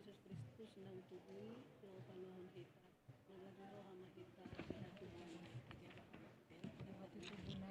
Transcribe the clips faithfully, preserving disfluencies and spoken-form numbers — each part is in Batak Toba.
Jesus Kristus, naung tubu i, laho paluahon hita, na gabe roha ma hita di hatiha.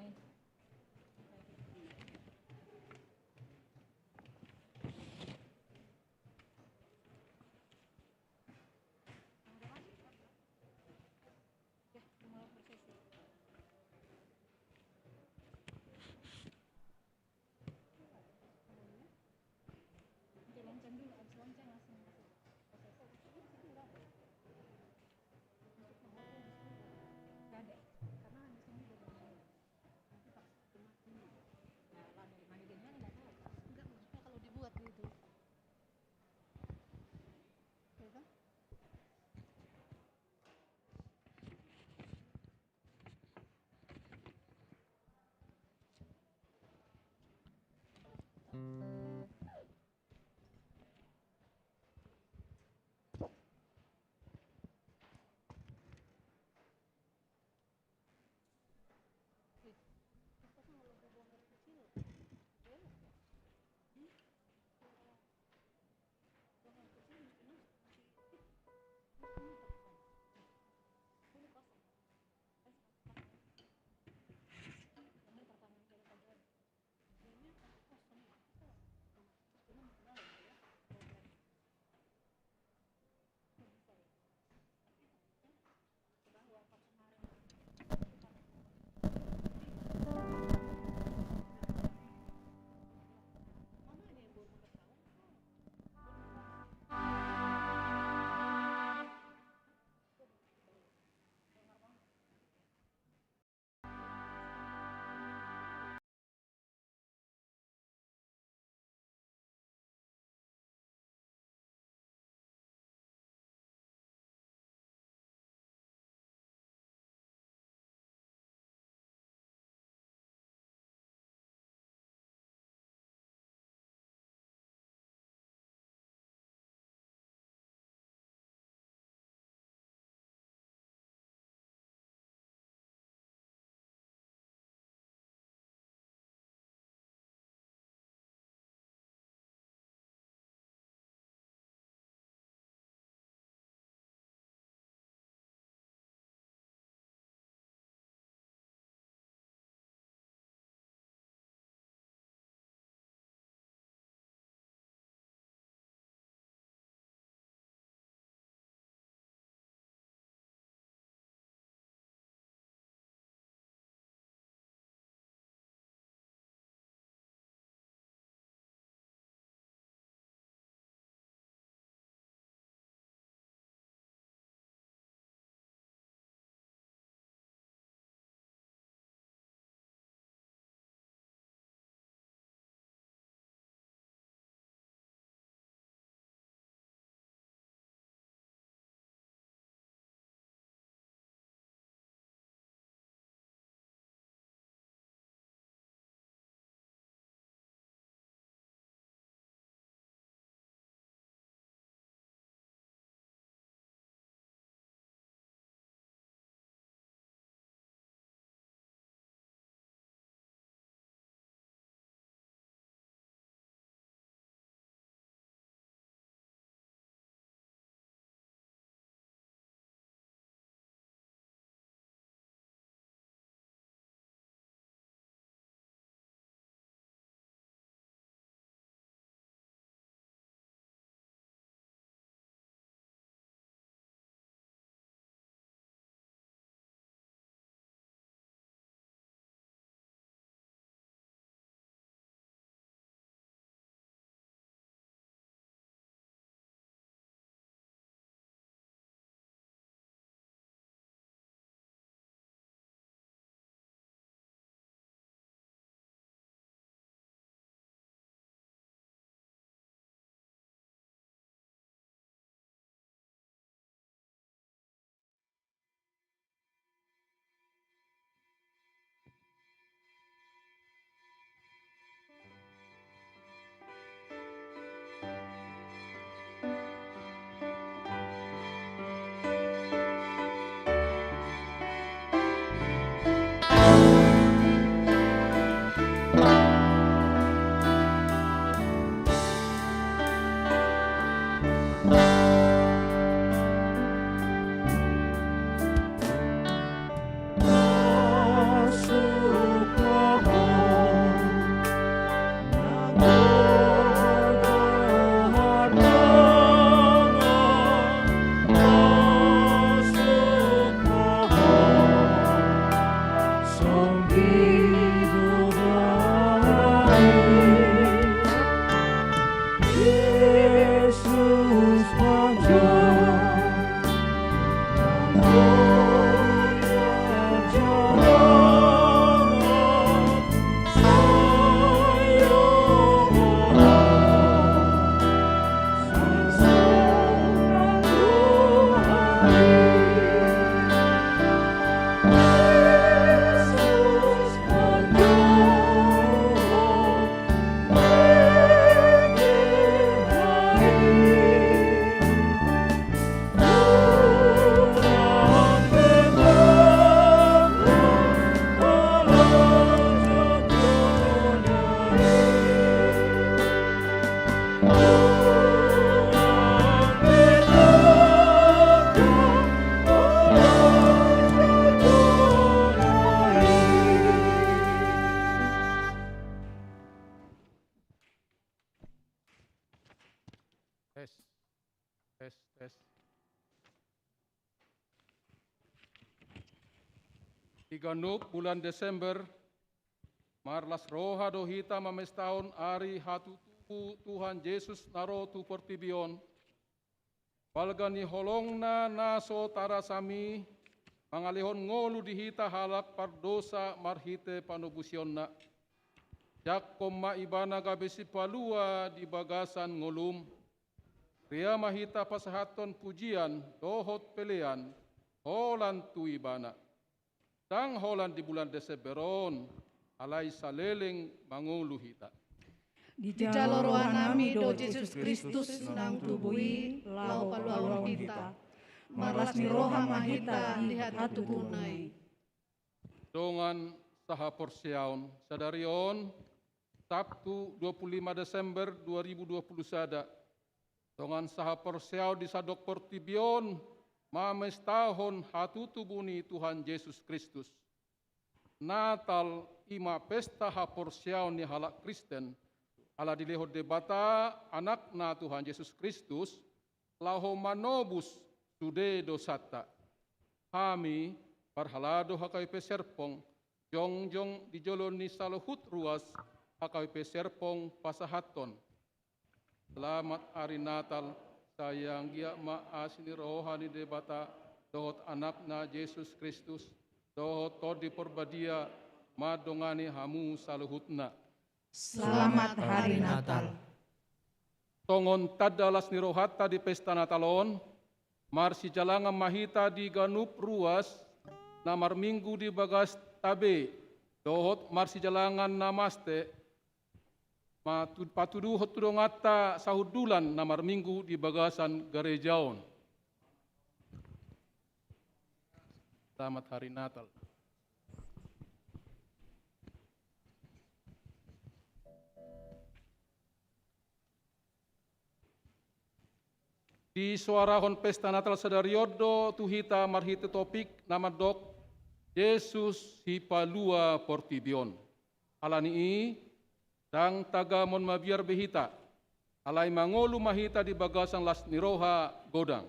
Di ganup bulan Desember, marlas roha do hita mamestahon ari hatutubu Tuhan Jesus na ro tu portibi on. Balga ni holongna na so tarasam i, mangalehon ngolu di hita halak pardosa marhite panobusionna. Jangkon ma Ibana gabe sipalua di bagasan ngolum. Ria ma hita pasahathon pujian dohot pelean holan tu Ibana. Ndang holan di bulan Desember on, alai saleleng mangolu hita. Dijalo rohanami do Jesus Kristus naung tubu i laho paluahon hita. Marlas ni roha ma hita di hatutubuna i. Dongan sahaporseaon, sadari on Sabtu dua puluh lima Desember dua ribu dua puluh sada, dongan sahaporseaon di sandok portibi on mamestahon hatutubu ni Tuhan Jesus Kristus. Natal i ma pesta haporseaon ni halak Kristen, ala dilehon Debata Anakna Tuhan Jesus Kristus, laho manobus sude dosanta. Hami, parhalado H K B P Serpong, jongjong di jolo ni saluhut ruas H K B P Serpong pasahathon. Selamat Hari Natal, sai anggiat ma asi ni roha ni Debata, dohot Anakna Jesus Kristus, dohot Tondi Parbadia, mandongani hamu saluhutna. Selamat Hari Natal. Songon tanda las ni rohanta di pesta Natal on, marsijalangan ma hita di ganup ruas na marminggu di bagasta be, dohot marsijalangan na maste, ma tu-, patuduhon tu donganta sahundulan na marminggu di bagasan gareja on. Selamat Hari Natal. Disoarahon pesta Natal sadari on do tu hita marhite topik na mandok Jesus sipalua portibi on. Ala ni i, ndang tagamon mabiar be hita, alai mangolu ma hita di bagasan las ni roha godang.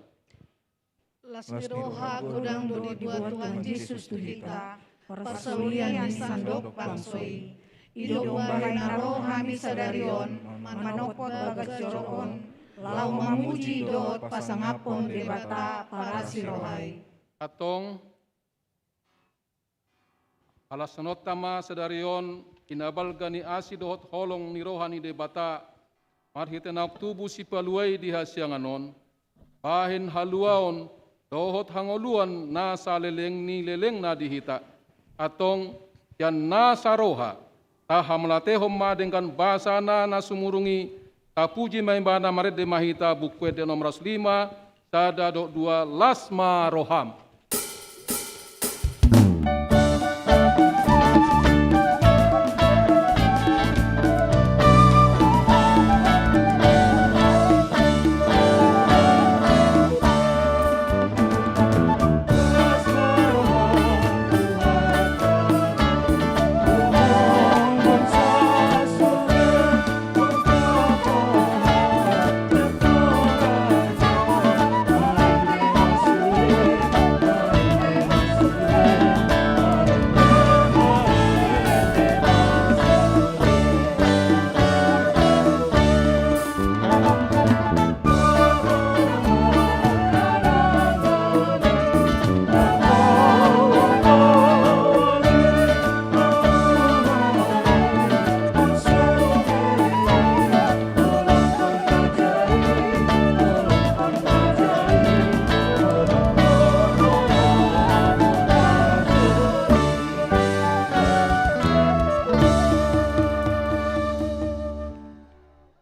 Las ni roha godang do diboan Tuhan Jesus tu hita, parsaulian ni sandok bangso i. I do umbahen na ro hami sadari on, manopot bagas joro on, laho mamuji dohot pasangaphon Debata parasi roha i. Antong, ala sononta ma sadari on, di na balga ni asi dohot holong ni roha ni Debata, marhite naung tubu sipalua i di hasiangan on, bahen haluaon dohot hangoluan na saleleng ni lelengna di hita. Antong, sian na saroha, tahamauliatehon ma denggan basana na sumurung i, tapuji ma Ibana, marende ma hita, Buku Ende nomor ratus lima, sada dohot dua, las ma roham.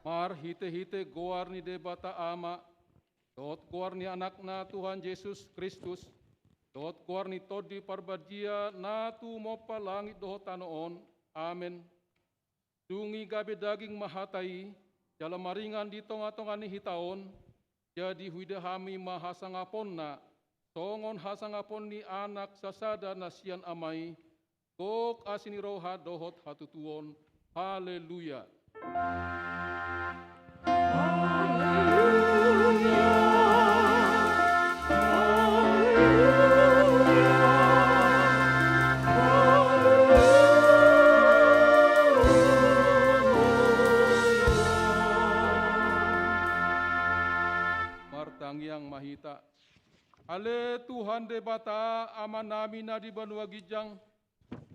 Marhitehite goar ni Debata Ama, dohot goar ni Anakna Tuhan Jesus Kristus, dohot goar ni Tondi Parbadia na tumompa langit dohot tano on. Amen. Dung i gabe daging ma hata i, jala maringan di tongatonga ni hita on, jadi huida hami ma hasangaponna, songon hasangapon ni anak sasada na sian ama i, gok asi ni roha dohot hatutuon. Haleluya. Ale Tuhan Debata, Amanami na di banua ginjang,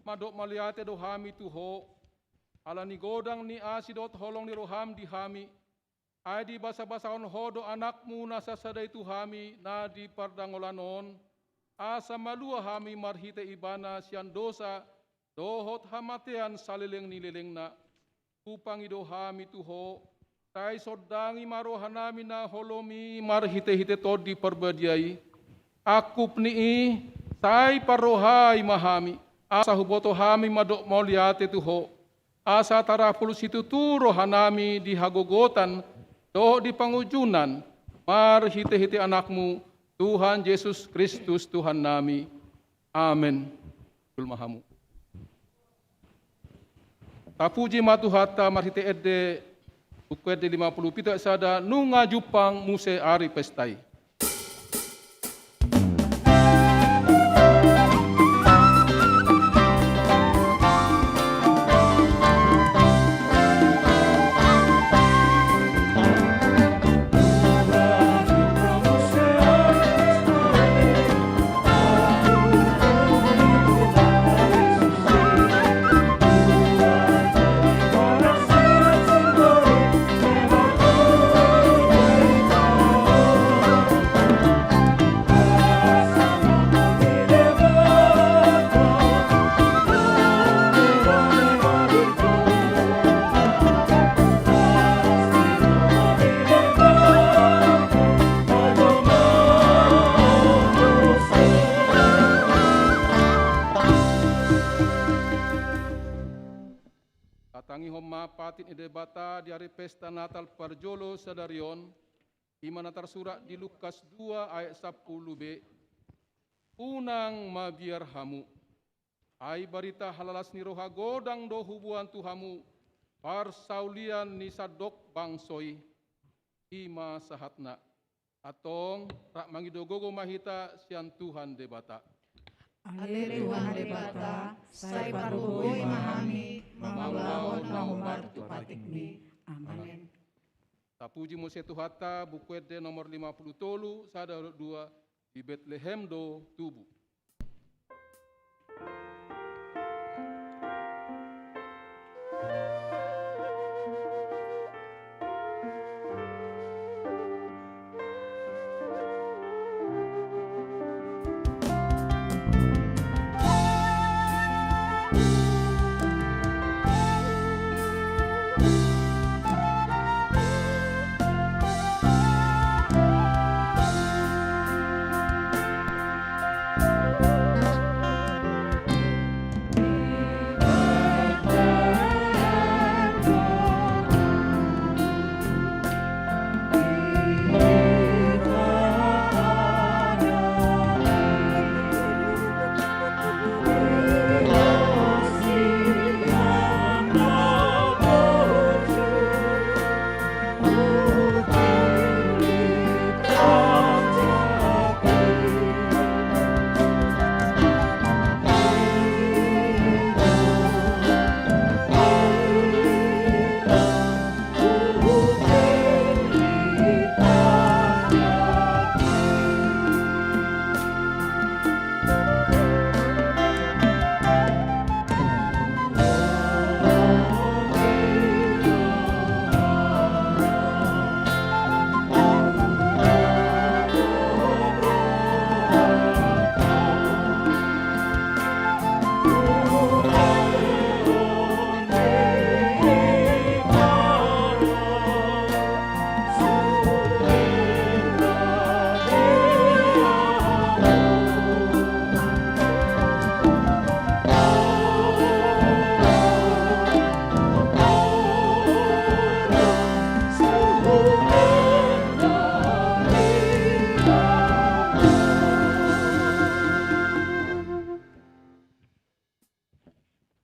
mandok mauliate do hami tu Ho, ala ni godang ni asi dohot holong ni roham di hami. Ai dibasabasahon Ho do Anakmu na sasada i tu hami na di pardangolan on, asa malua hami marhite Ibana sian dosa dohot hamatean saleleng ni lelengna. Hupangido hami tu Ho, sai sondangi ma rohanami na holom i marhitehite Tondi Parbadia i. Angkup ni i, sai parrohai ma hami, asa huboto hami mandok mauliate tu Ho, asa tarapul situtu rohanami di hagogotan dohot di pangunjunan, marhitehite Anakmu, Tuhan Jesus Kristus Tuhannami. Amen. Jolo ma hamu. Tapuji ma Tuhanta marhite ende, Buku Ende lima puluh pitu ayat sada, nunga jumpang muse ari pesta i. Tatangihon ma patik ni Debata di ari pesta Natal parjolo sadari on, i ma na tarsurat di Lukas dua ayat sampulu b. Unang mabiar hamu. Ai barita halalas ni roha godang do huboan tu hamu parsaulian ni sandok bangso i. I ma sahatna. Antong, rap mangido gogo ma hita sian Tuhan Debata. Ale Tuhan Debata, sai pargogoi ma hami mangulahon na hombar tu patikmi. Amen. Tapuji muse Tuhanta, Buku Ende nomor lima puluh tolu, sada dua, di Betlehem do tubu.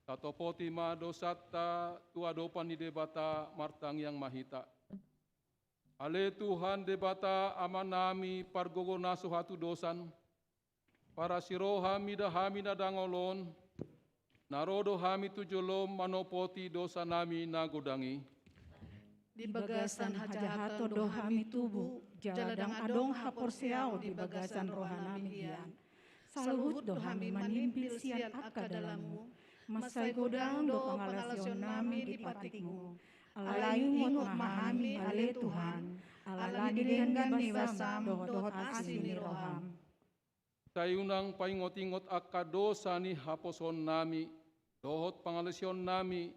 Tatopoti ma dosanta tu adopan ni Debata, martangiang ma hita. Ale Tuhan Debata Amanami pargogo na so hatudosan, parasi roha mida hami na dangol on, na ro do hami tu jolom manopoti dosanami na godang i. Di bagasan hajahaton do hami tubu, jala ndang adong haporseaon di bagasan rohanami hian. Saluhut do hami manimpil sian angka dalanmu, mansai godang do pangalaosionnami di patikmu. Alai ingot ma hami ale Tuhan, ala ni denggan ni basam dohot asi ni roham. Sai unang paingot-ingot angka dosa ni haposoonnami dohot pangalaosionnami,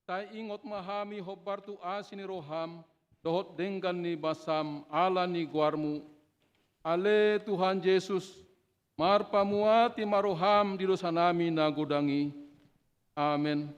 sai ingot ma hami hombar tu asi ni roham dohot denggan ni basam ala ni goarmu. Ale Tuhan Jesus, marpamuati ma roham di dosanami na godang i. Amen.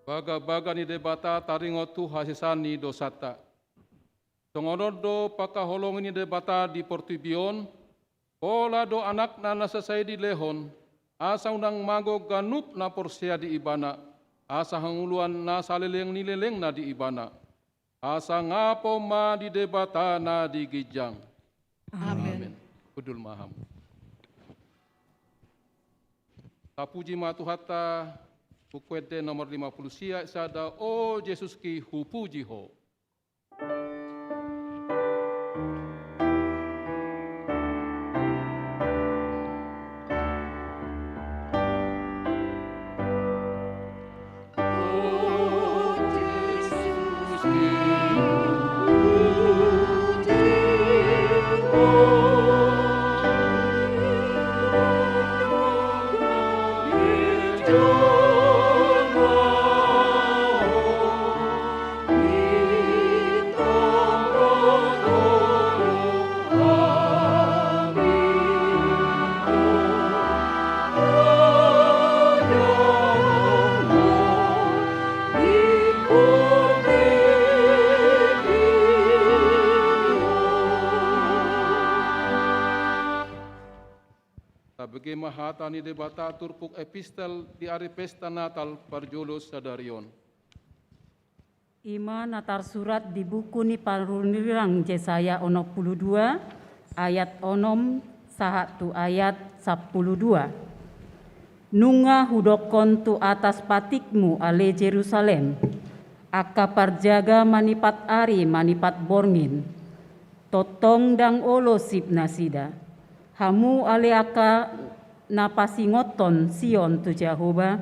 Bagabaga ni Debata taringot tu hasesaan ni dosanta. Songon on do pangkaholongi ni Debata di portibi on, pola do Anakna na sasai dilehon, asa unang mago ganup na porsea di Ibana, asa hangoluan na saleleng ni lelengna di Ibana. Asa ngapon ma di Debata na di ginjang. Amen. Amen. Hundul ma hamu. Tapuji ma Tuhanta. Buku Ende nomor lima puluh sia, sada. O Jesus ki, hupuji Ho. Tabege ma hata ni Debata turpuk epistel di ari pesta Natal parjolo sadari on. I ma na tarsurat di buku ni panurirang Jesaya onom pulu dua, ayat onom sahat tu ayat sampulu dua. Nunga hudokkon tu atas patikmu, ale Jerusalem, angka parjaga manipat ari manipat borngin. Tongtong ndang olo sip nasida. Hamu ale angka na pasingothon Sion tu Jahowa,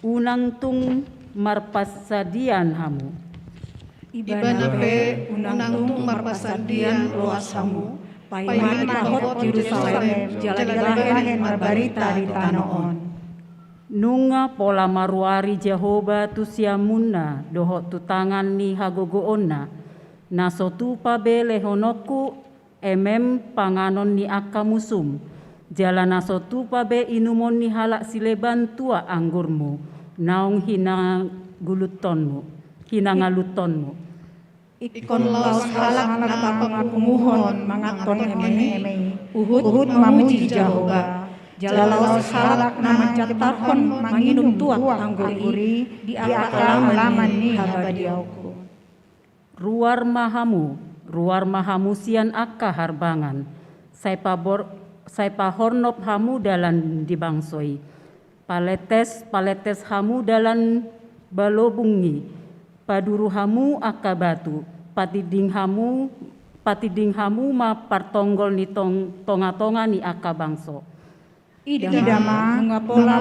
unang tung marpasandian hamu. Ibana pe unang tung marpasandian loas hamu, paima na hot Jerusalem jala dibahen marbarita di tano on. Nunga pola maruari Jahowa tu siamunna dohot tu tangan ni hagogoonna, na so tupa be lehononku emem panganon ni angka musum, jala na so tupa be inumon ni halak sileban tuak anggurmu naung hinangulutonmu, hinangalutonmu. Ingkon laos halak na marpunguhon manganhon eme i, huhut mamuji Jahowa. Jala laos halak na manjantarhon manginum tuak anggur i di angka laman ni habadiaonku. Ruar ma hamu, ruar ma hamu sian angka harbangan, sai pabor-, sai pahornop hamu dalan di bangso i. Paletes, paletes hamu dalan balobung i, paduru hamu angka batu, patinding hamu, patinding hamu ma partonggol ni tong-, tongatonga ni angka bangso. Ida ma, nunga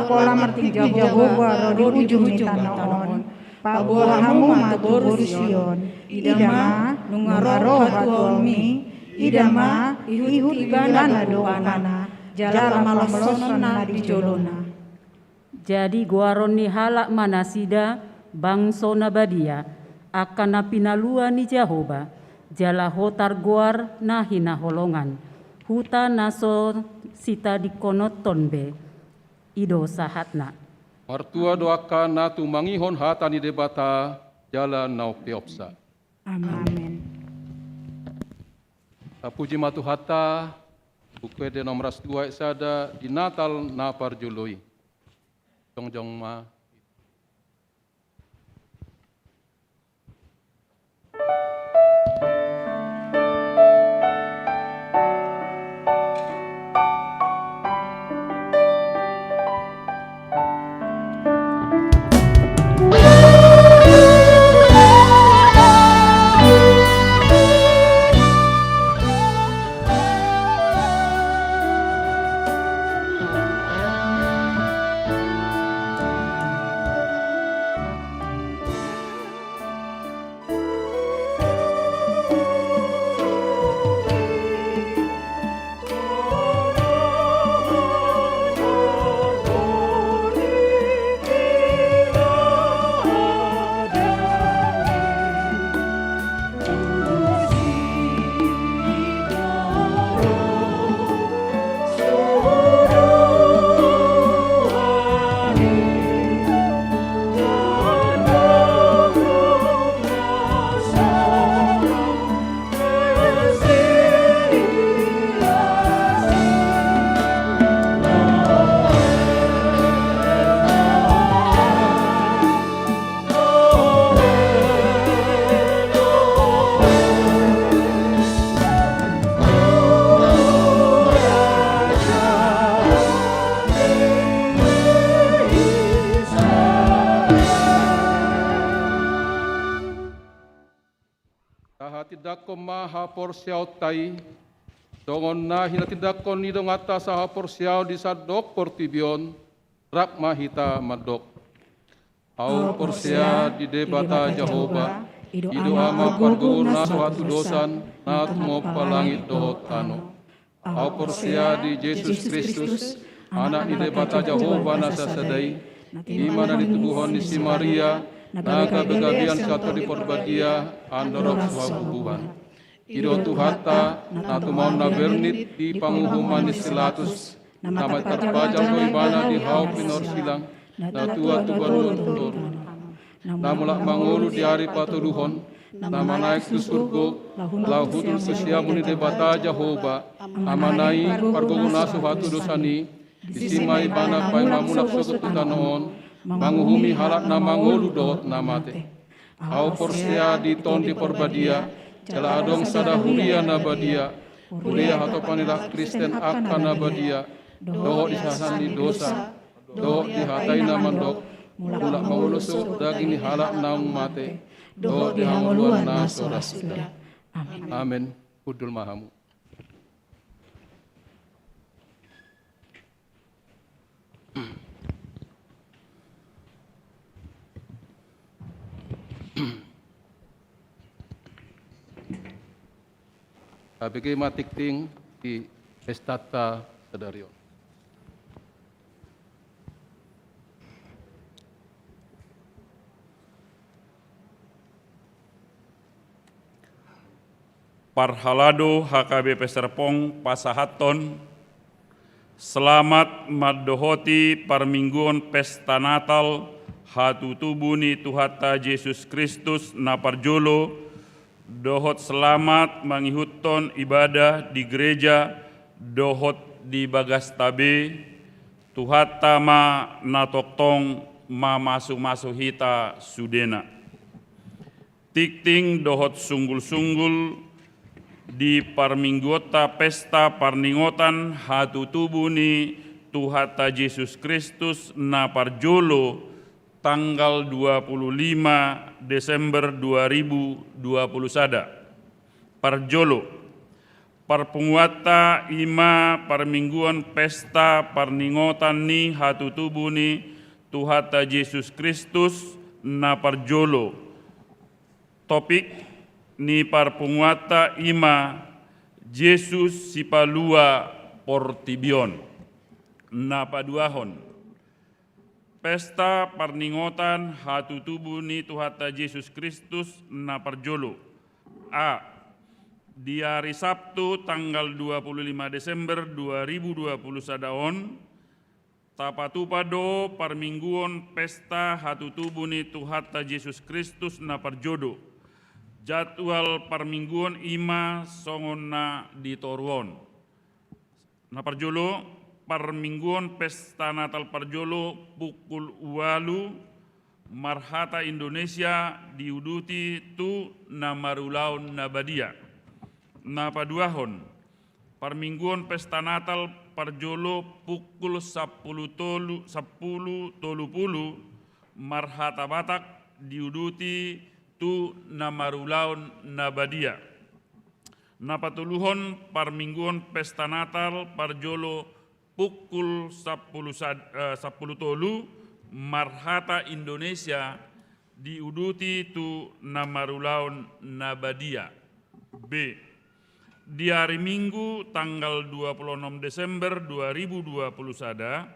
pola martingki Jahowa ro di ujung ni tano on, paboa hamu ma tu boru Sion. Ida ma, nunga ro hatuaonmi. Ida ma, ihut ibana do upana, jala pamolosonna di jolona. Jadi goaron ni halak ma nasida bangso na badia, angka na pinalua ni Jahowa, jala hotar goar na hinaholongan, huta na so sitadingkononton be. I do sahatna. Martua do angka na tumangihon hata ni Debata jala na umpeopsa. Amen. Tapuji ma Tuhanta. Buku Ende nomor saratus dua ayat sada, di Natal na parjolo i. Jongjong ma. Tahatindangkon ma haporseaonta i, songon na hinatindangkon ni donganta sahaporseaon di sandok portibi on, rap ma hita mandok. Ahu porsea di Debata Jahowa, i do Ama pargogo na so hatudosan, na tumompa langit dohot tano. Ahu porsea di Jesus Kristus, Anak ni Debata Jahowa na sasada i, i ma na ditubuhon ni si Maria, na gabe gabean sian Tondi Parbadia, andorang so habubuhan. I do Tuhanta, na tumaon na bernit di panguhuman ni si Pilatus, na mate tarpajal do ibana di hau pinorsilang, na tua tu banua tu toru. Na mulak mangolu di ari patoluhon, na manaek tu surgo, laho hundul tu siamun ni Debata Jahowa, Amana i, pargogo na so hatudosan i, disi ma ibana paima mulak sogot tu tano on, manguhumi halak na mangolu dohot na mate. Ahu porsea di Tondi Parbadia, jala adong sada huria na badia, huria hatopan ni halak Kristen angka na badia, dohot di hasasahan ni dosa, dohot di hata i na mandok, mulak mangolu sogot daging ni halak naung mate, dohot di hangoluan na so ra suda. Amen. Amen. Hundul ma hamu. Tabege ma tingting di pestanta sadari on. Parhalado H K B P Serpong pasahathon selamat mandohoti parmingguon pesta Natal hatutubu ni Tuhanta Jesus Kristus na parjolo, dohot selamat mangihuthon ibadah di gereja dohot di bagasta be. Tuhanta ma na tongtong mamasumasu hita sudena. Tingting dohot sunggulsunggul di parmingguonta pesta parningotan hatutubu ni Tuhanta Jesus Kristus na parjolo, tanggal dua puluh lima Desember dua ribu dua puluh sada. Parjolo, parpunguanta i ma parmingguon pesta parningotan ni hatutubu ni Tuhanta Jesus Kristus na parjolo. Topik ni parpunguanta i ma Jesus Sipalua Portibi on. Na paduahon, pesta parningotan hatutubu ni Tuhanta Jesus Kristus na parjolo. A. Di ari Sabtu tanggal dua puluh lima Desember dua ribu dua puluh sada on, tapatupa do parmingguon pesta hatutubu ni Tuhanta Jesus Kristus na parjolo. Jadwal parmingguon i ma songon na di toru on. Na parjolo, parmingguon pesta Natal parjolo pukul ualu marhata Indonesia diuduti tu na marulaon na badia. Na paduahon, parmingguon pesta Natal parjolo pukul sampulu tolu, sampulu tolu pulu marhata Batak diuduti tu na marulaon na badia. Na patoluhon, parmingguon pesta Natal parjolo pukul sampulu sad-, eh, sampulu tolu marhata Indonesia diuduti tu na marulaon na badia. B. Di ari Minggu tanggal dua puluh onom Desember dua ribu dua puluh sada,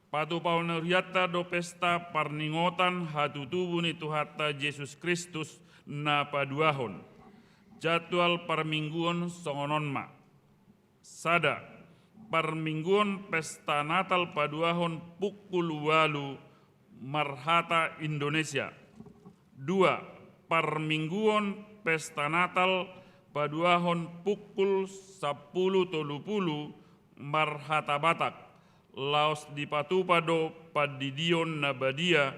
patupaon ni hurianta do pesta parningotan hatutubu ni Tuhanta Jesus Kristus na paduahon. Jadwal parmingguon songon on ma. Sada, parmingguon pesta Natal paduahon pukul ualu marhata Indonesia. Dua, parmingguon pesta Natal paduahon pukul sampulu tolu pulu marhata Batak, laos dipatupa do pandidion na badia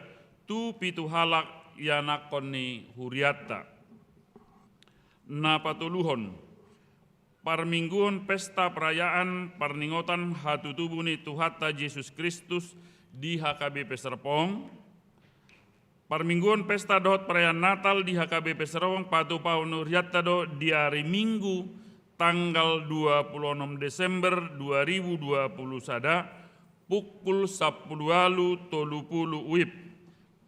tu pitu halak ianakhon ni hurianta. Na patoluhon, parmingguon pesta perayaan parningotan hatutubu ni Tuhanta Jesus Kristus di H K B P Serpong. Parmingguon pesta dohot perayaan Natal di H K B P Serpong patupaon ni hurianta do di ari Minggu tanggal dua puluh onom Desember dua ribu dua puluh sada pukul sampulu ualu tolu pulu uip.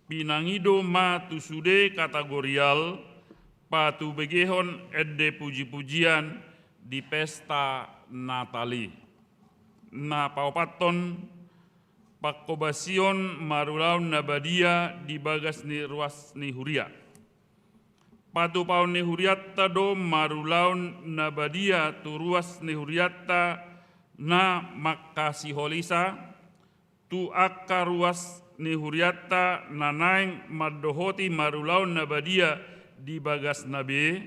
Pinangido ma tu sude kategorial patubegehon ende pujipujian di pesta Natal i. Na paopathon, panghobasion marulaon na badia di bagas ni ruas ni huria. Patupaon ni hurianta do marulaon na badia tu ruas ni hurianta na mangkasiholisa, tu angka ruas ni hurianta na naeng mandohoti marulaon na badia di bagasna be,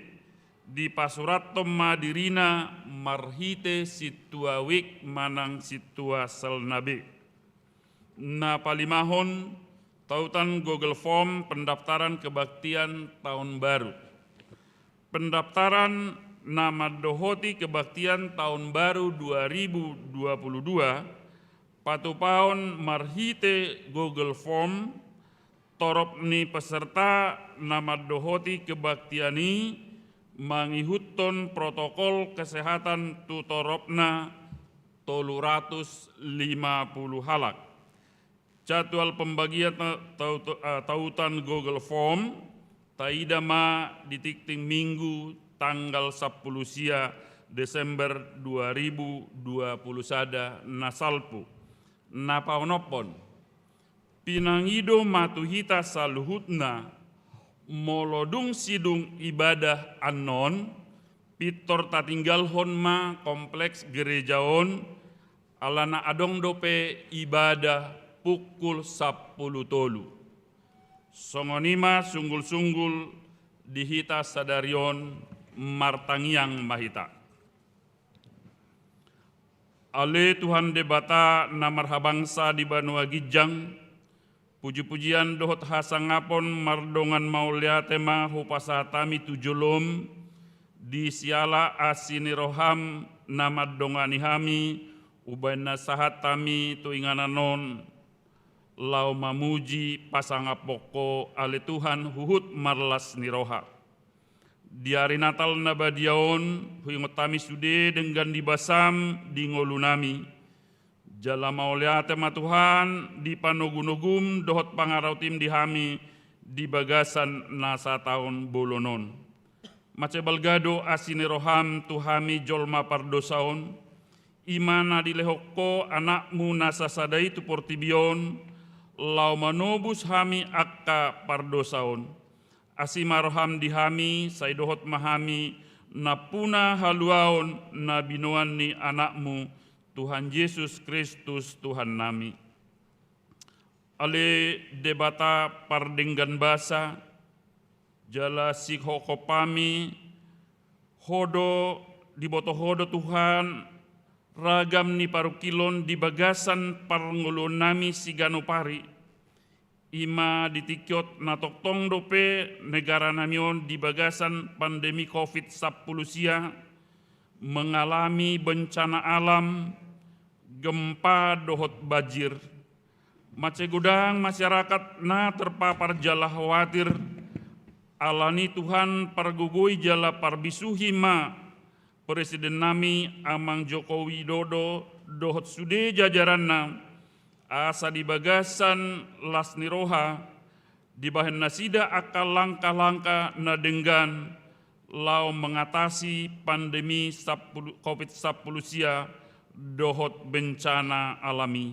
dipasurathon ma dirina marhite sintua wik manang sintua salna be. Na palimahon, tautan Google Form pendaftaran kebaktian tahun baru. Pendaftaran na mandohoti kebaktian tahun baru dua ribu dua puluh dua patupaon marhite Google Form. Torop ni peserta na mandohoti kebaktian i mangihuthon protokol kesehatan tu toropna tolu ratus lima puluh halak. Jadwal pembagian ta-, tau-, eh, tautan Google Form taida ma di tingting Minggu tanggal sampulu sia Desember dua ribu dua puluh sada na salpu. Na paonomhon, pinangido ma tu hita saluhutna, molo dung sidung ibadah annon, pintor tatinggalhon ma kompleks gereja on, alana adong dope ibadah pukul sampulu tolu. Songon i ma sunggulsunggul Di hita sadari on martangiang ma hita. Ale Tuhan Debata na marhabangsa di banua ginjang, puji-pujian dohot hasangapon mardongan mauliate ma hupasahat hami tu jolom, di siala asi ni roham na mandongani hami, umbahen na sahat hami tu inganan on, laho mamuji pasangaphon Ho ale Tuhan huhut marlas ni roha. Di ari Natal na badia on, huingot hami sude denggan ni basam di ngolunami. Jala mauliate ma Tuhan di panogu-nogum dohot pangarautim di hami di bagasan na sataon bolon on. Mansai balga do asi ni roham tu hami jolma pardosa on, i ma na dilehon Ho anakmu na sasada i tu portibi on, laho manobus hami angka pardosa on. Asi ma roham di hami, sai dohot ma hami nampuna haluaon na binoan ni anakmu, Tuhan Jesus Kristus Tuhannami. Ale Debata pardenggan basa, jala sihophop hami, Ho do, diboto Ho do Tuhan, ragam ni parungkilon di bagasan parngoluonnami siganup ari. I ma di tingki on na tongtong dope negaranami on di bagasan pandemi covid sampulu sia, mengalami bencana alam, gempa dohot banjir. Mansai godang masyarakat na terpapar jala khawatir, alani Tuhan pargogoi jala parbisuhi ma Presidennami Amang Joko Widodo dohot sude jajaranna, asa di bagasan las ni roha, dibahen nasida angka langka-langka na denggan laho mengatasi pandemi sampulu, covid sampulu sia dohot bencana alam i.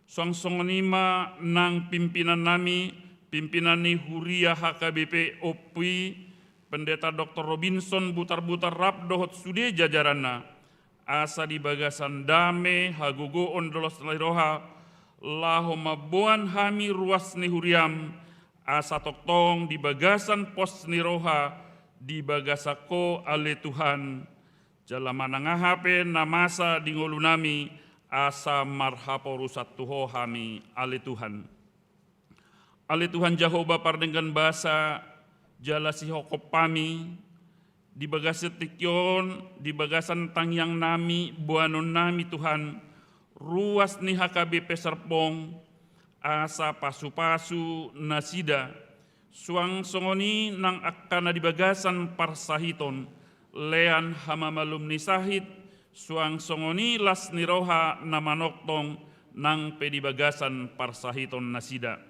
Suang songon i ma nang pimpinannami, pimpinan ni Huria H K B P Ompu i, Pendeta Doktor Robinson Butarbutar rap dohot sude jajaranna, asa di bagasan dame, hagogoon dohot las ni roha, laho mamboan hami ruas ni huriam, asa tongtong di bagasan pos ni roha, di bagasan Ho ale Tuhan, jala manang aha pe na masa di ngolunami, asa marhaporusan tu Ho hami ale Tuhan. Ale Tuhan Jahowa pardenggan basa, jala sihophop hami, di bagasan tingki on, di bagasan tangiangnami, boanonnami Tuhan, ruas ni H K B P Serpong, asa pasu-pasu nasida, suang songon i nang angka na di bagasan parsahiton, lean hamamalum ni sahit, suang songon i las ni roha na manongtong nang pe di bagasan parsahiton nasida.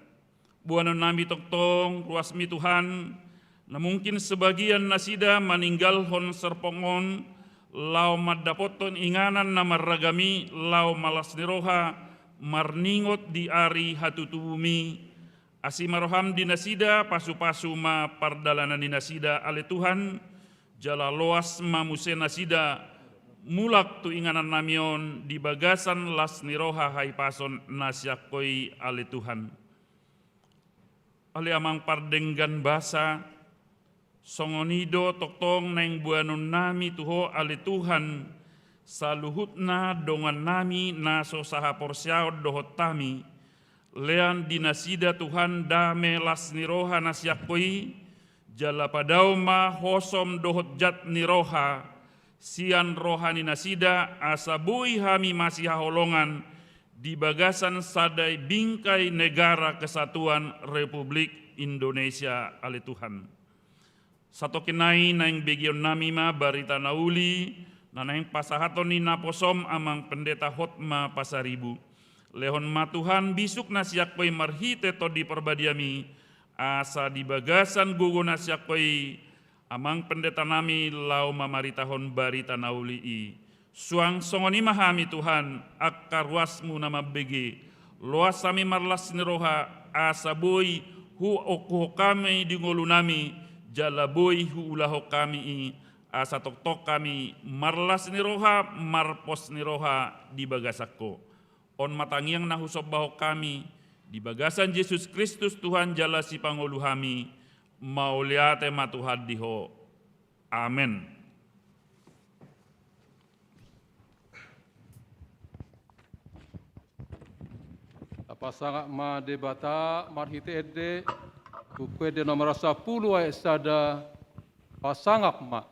Boanonnami tongtong ruasmi Tuhan, na mungkin sebagian nasida maninggalhon Serpong on, laho mandapothon inganan na marragam i laho malas ni roha, marningot di ari hatutubumi. Asi ma roham di nasida, pasu-pasu ma pardalanan ni nasida ale Tuhan, jala loas ma muse nasida, mulak tu inganannami on di bagasan las ni roha hahipason na sian Ho i ale Tuhan. Ale Amang pardenggan basa, songon i do tongtong naeng boanonnami tu Ho ale Tuhan, saluhutna dongannami na so sahaporseaon dohot hami, lean di nasida Tuhan dame las ni roha na sian Ho i, jala padao ma hosom dohot jat ni roha, sian roha ni nasida asa boi hami masihaholongan, di bagasan sada bingkai negara kesatuan Republik Indonesia ale Tuhan. Satongkin nai naeng begeonnami ma barita na uli, na naeng pasahaton ni naposom Amang Pendeta Hotma Pasaribu. Lehon ma Tuhan bisuk na sian Ho i marhite Tondi Parbadiami, asa di bagasan gogo na sian Ho i, Amang Pendetanami laho mamaritahon barita na uli i. Suang songon i ma hami Tuhan, angka ruasmu na mambege. Loas hami marlas ni roha, asa boi huongkuhon hami di ngolunami, jala boi huulahon hami i, asa tongtong hami marlas ni roha, marpos ni roha di bagasan Ho. On ma tangiang na husombahon hami, di bagasan Jesus Kristus Tuhan jala Sipangolu hami, Mauliate ma Tuhan di Ho. Amen. Tapasangap ma Debata marhite ende, Buku Ende nomor sampulu ayat sada, pasangap ma.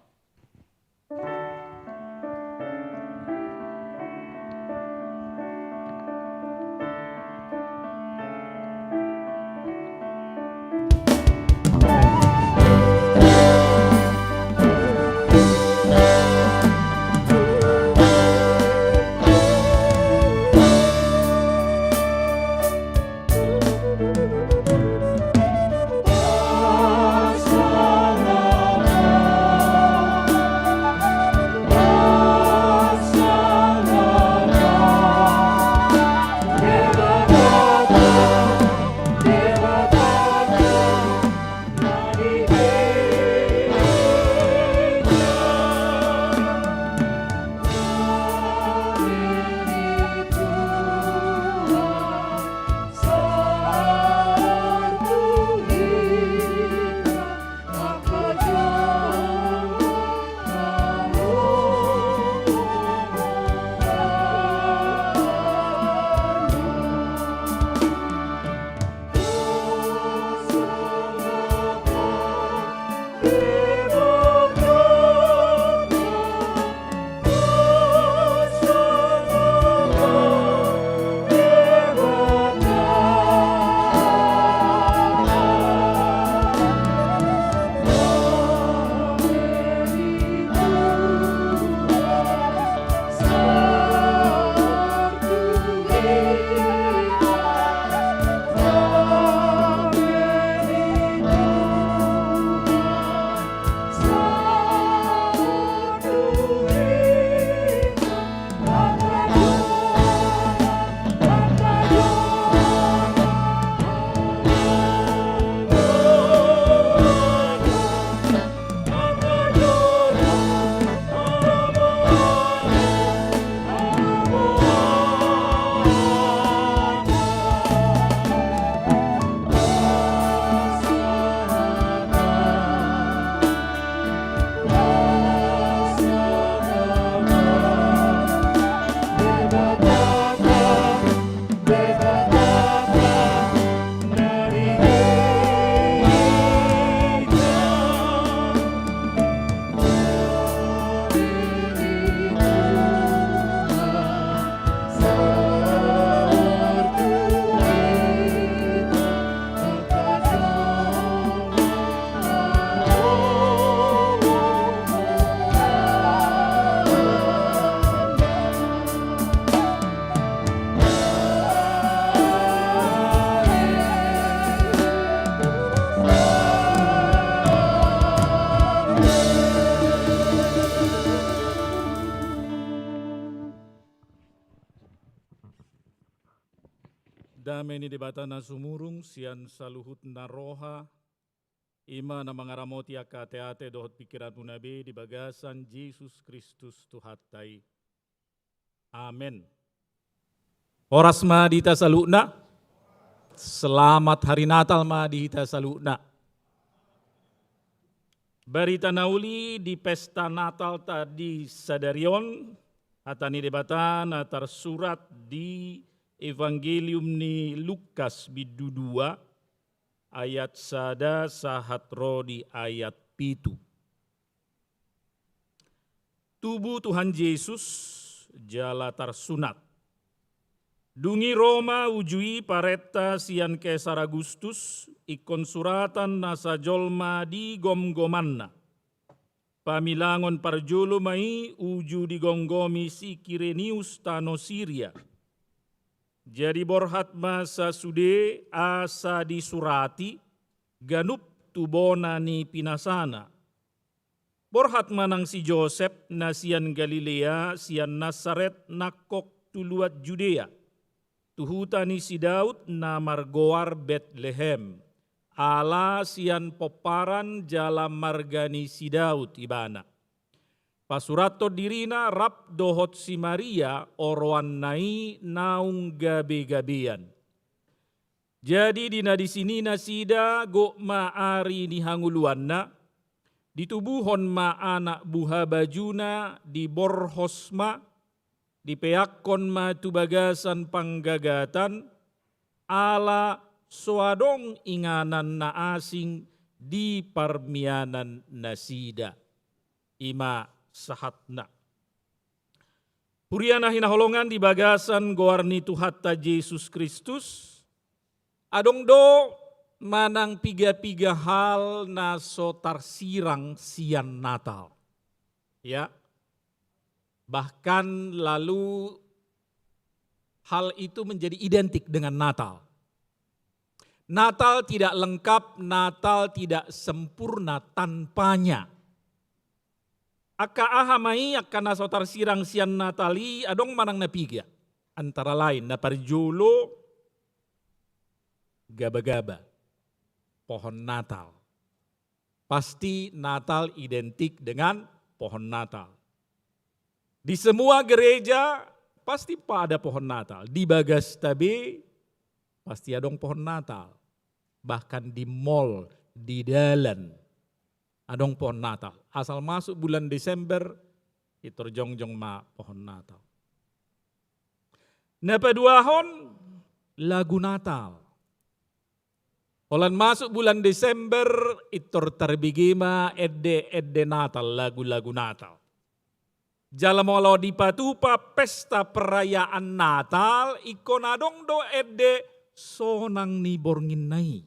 Dame ni Debata na sumurung sian saluhut na roha, i ma na mangaramoti angka ateate dohot pingkiranmuna be di bagasan Jesus Kristus Tuhanta i. Amen. Horas ma di hita saluhutna. Selamat Hari Natal ma di hita saluhutna. Barita na uli di pesta Natalta di sadari on, hata ni Debata na tarsurat di Evangelium ni Lukas bindu dua, ayat sada sahat ro di ayat pitu. Tubu Tuhan Jesus jala tarsunat. Dung i ro ma uju i parenta sian Kesar Agustus, ingkon suratan nasa jolma di gomgomanna. Pamilangon parjolo ma i uju digomgomi si Kirenius tano Siria. Jadi borhat ma sasude asa disurati ganup tu bona ni pinasana. Borhat ma nang si Josep na sian Galilea, sian Nasaret nangkok tu luat Judea, tu huta ni si Daud na margoar Betlehem, ala sian pomparan jala marga ni si Daud ibana. Pasurathon dirina rap dohot si Maria oroanna i naung gabegabean. Jadi di na disi nasida, gok ma ari ni hangoluanna, ditubuhon ma anak buha bajuna, diborhos ma, dipeakkon ma tu bagasan panggagatan, ala so adong inganan na asing di parmianan nasida. I ma sahatna. Huria na hinaholongan di bagasan goar ni Tuhanta Jesus Kristus, adong do manang piga-piga hal na so tarsirang sian Natal. Ya. Bahkan lalu hal itu menjadi identik dengan Natal. Natal tidak lengkap, Natal tidak sempurna tanpanya. Angka aha ma i, angka na so tarsirang sian Natal i, adong manang na piga. Antara lain, na parjolo, gabagaba, pohon Natal. Pasti Natal identik dengan pohon Natal. Di semua gereja pasti pa ada pohon Natal. Di bagasta be pasti adong pohon Natal. Bahkan di mall, di dalan, adong pohon Natal. Asal masuk bulan Desember, pintor jongjong ma pohon Natal. Na paduahon, lagu Natal. Holan masuk bulan Desember, pintor tarbege ma ende-ende Natal, lagu-lagu Natal. Jala molo dipatupa pesta perayaan Natal, ingkon adong do ende sonang ni bornginna i.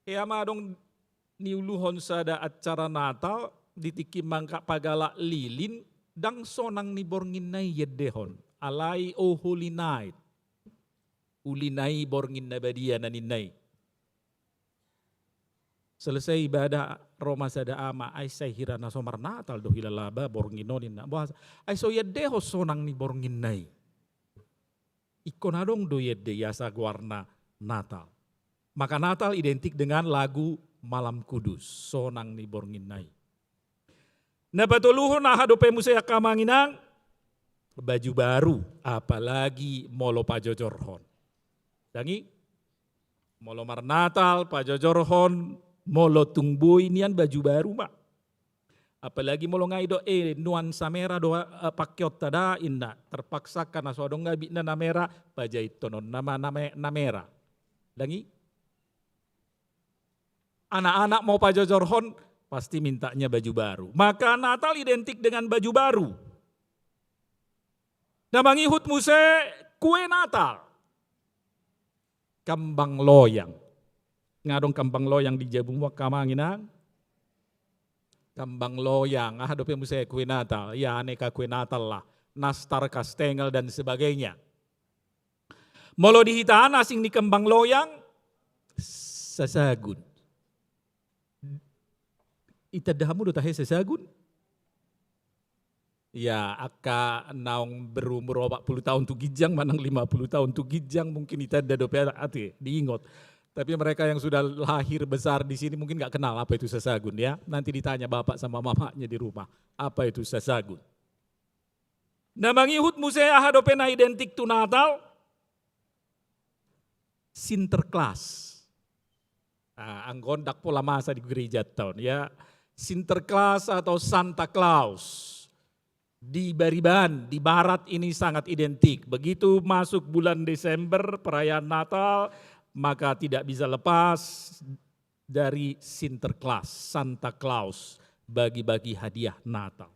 Hea ma adong niuluhon sada acara Natal, di tingki mangkapagalak lilin, ndang sonang ni bornginna i iendehon. Alai "O Holy Night". Uli na i borngin na badia na ninna i. Selesai ibadah, ro ma sada ama, "Ai sai hira na so marnatal do hilala ba borngin on," ninna. "Boasa?" "Ai so iendehon sonang ni bornginna i." Ingkon adong do iende i asa goarna Natal. Maka Natal identik dengan lagu Malam Kudus, sonang ni bornginna i. Na patoluhon, aha dope muse angka amang inang? Baju baru, apalagi molo pajojorhon. Ndang i? Molo marnatal, pajojorhon, molo tung boi nian, baju baru ma. Apalagi molo nga i do, eh, nuansa merah do, eh, pakeonta da, inna. Terpaksa angka na so adong nga ibitna na merah, pajahitononna ma na me-, na merah. Ndang i? Anak-anak mau pajojorhon, pasti mintanya baju baru. Maka Natal identik dengan baju baru. Na mangihut muse kue Natal. Kambang loyang. Nga adong kambang loyang di jabumu angka amang inang? Kambang loyang, aha dope muse kue Natal? Ya, aneka kue Natal lah. Nastar, kastengel, dan sebagainya. Molo di hita an asing ni kambang loyang, sasagun. Itanda hamu do tahe sasagun? Ya, angka naung berumur opat puluh tahun tu ginjang, manang lima puluh tahun tu ginjang, mungkin itanda dope ate, diingot. Tapi mereka yang sudah lahir besar di sini mungkin nggak kenal apa itu sasagun, ya. Nanti ditanya bapak sama mamanya di rumah, apa itu sasagun. Na mangihut muse aha dope na identik tu Natal? Sinterklaas. Ah, anggo on ndang pola masa di gerejanta on, ya. Sinterklaas atau Santa Claus. Di Bariban, di barat ini sangat identik. Begitu masuk bulan Desember, perayaan Natal, maka tidak bisa lepas dari Sinterklaas, Santa Claus, bagi-bagi hadiah Natal.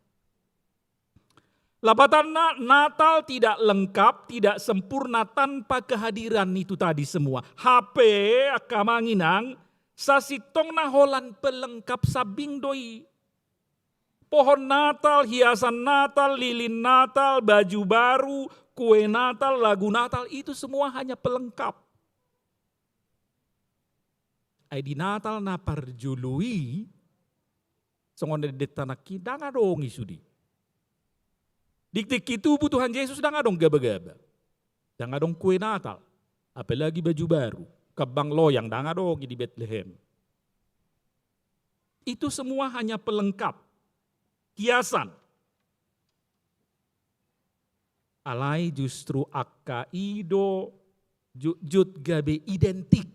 Lapatanna, Natal tidak lengkap, tidak sempurna tanpa kehadiran itu tadi semua. Hape, angka amang inang, sasintongna holan pelengkap sambing do i. Pohon Natal, hiasan Natal, lilin Natal, baju baru, kue Natal, lagu Natal, itu semua hanya pelengkap. Ai di Natal na parjolo i, songon endenta nangkin, ndang adong i sude. Di tingki tubu Tuhan Jesus ndang adong gabagaba. Ndang adong kue Natal. Apalagi baju baru. Kambang loyang ndang adong i di Betlehem. Itu semua hanya pelengkap. Hiasan. Alai justru angka i do Jotjot gabe identik.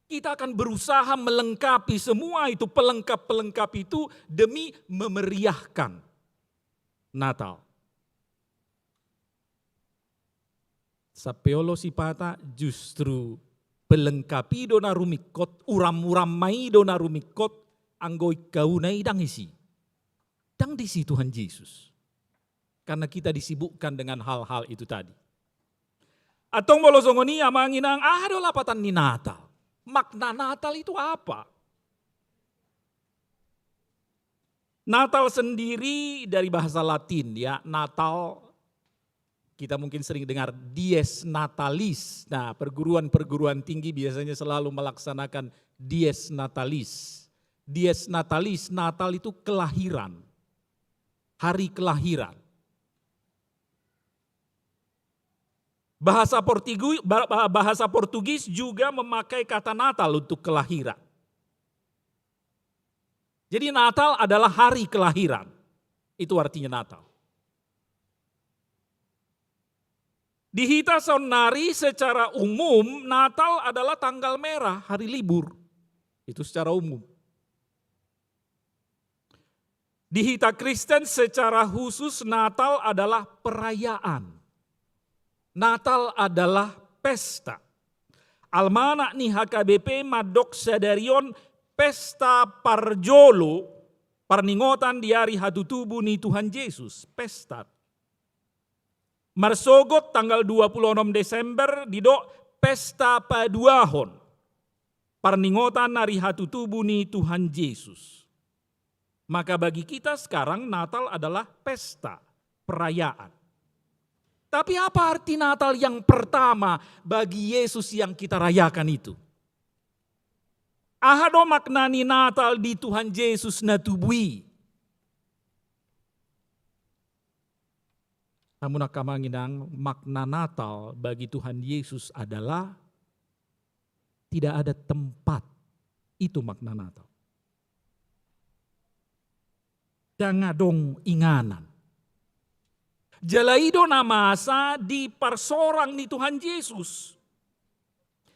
Kita akan berusaha melengkapi semua itu, pelengkap-pelengkap itu, demi memeriahkan Natal. Sampe olo sipata, justru pelengkap i do na rumingkot, uram-uram ma i do na rumingkot, anggo ingkau na i ndang disi. Ndang disi Tuhan Jesus. Karena kita disibukkan dengan hal-hal itu tadi. Antong molo songon i, amang inang, aha do lapatan ni Natal? Makna Natal itu apa? Natal sendiri dari bahasa Latin, ya, Natal, kita mungkin sering dengar Dies Natalis. Nah, perguruan-perguruan tinggi biasanya selalu melaksanakan Dies Natalis. Dies Natalis, Natal itu kelahiran. Hari kelahiran. Bahasa Portigu-, ba-, ba-, bahasa Portugis juga memakai kata Natal untuk kelahiran. Jadi Natal adalah hari kelahiran. Itu artinya Natal. Di hita saonnari secara umum Natal adalah tanggal merah, hari libur. Itu secara umum. Di hita Kristen secara khusus Natal adalah perayaan. Natal adalah pesta. Almanak ni H K B P mandok sadari on pesta parjolo parningotan di ari hatutubu ni Tuhan Jesus. Pesta. Marsogot tanggal dua puluh onom Desember didok pesta paduahon parningotan ari hatutubu ni Tuhan Jesus. Maka bagi kita sekarang Natal adalah pesta, perayaan. Tapi apa arti Natal yang pertama bagi Yesus yang kita rayakan itu? Aha do makna ni Natal di Tuhan Jesus na tubu i? Hamu angka amang inang, makna Natal bagi Tuhan Yesus adalah tidak ada tempat. Itu makna Natal. Ndang adong inganan. Jala i do na masa di parsorang ni Tuhan Jesus.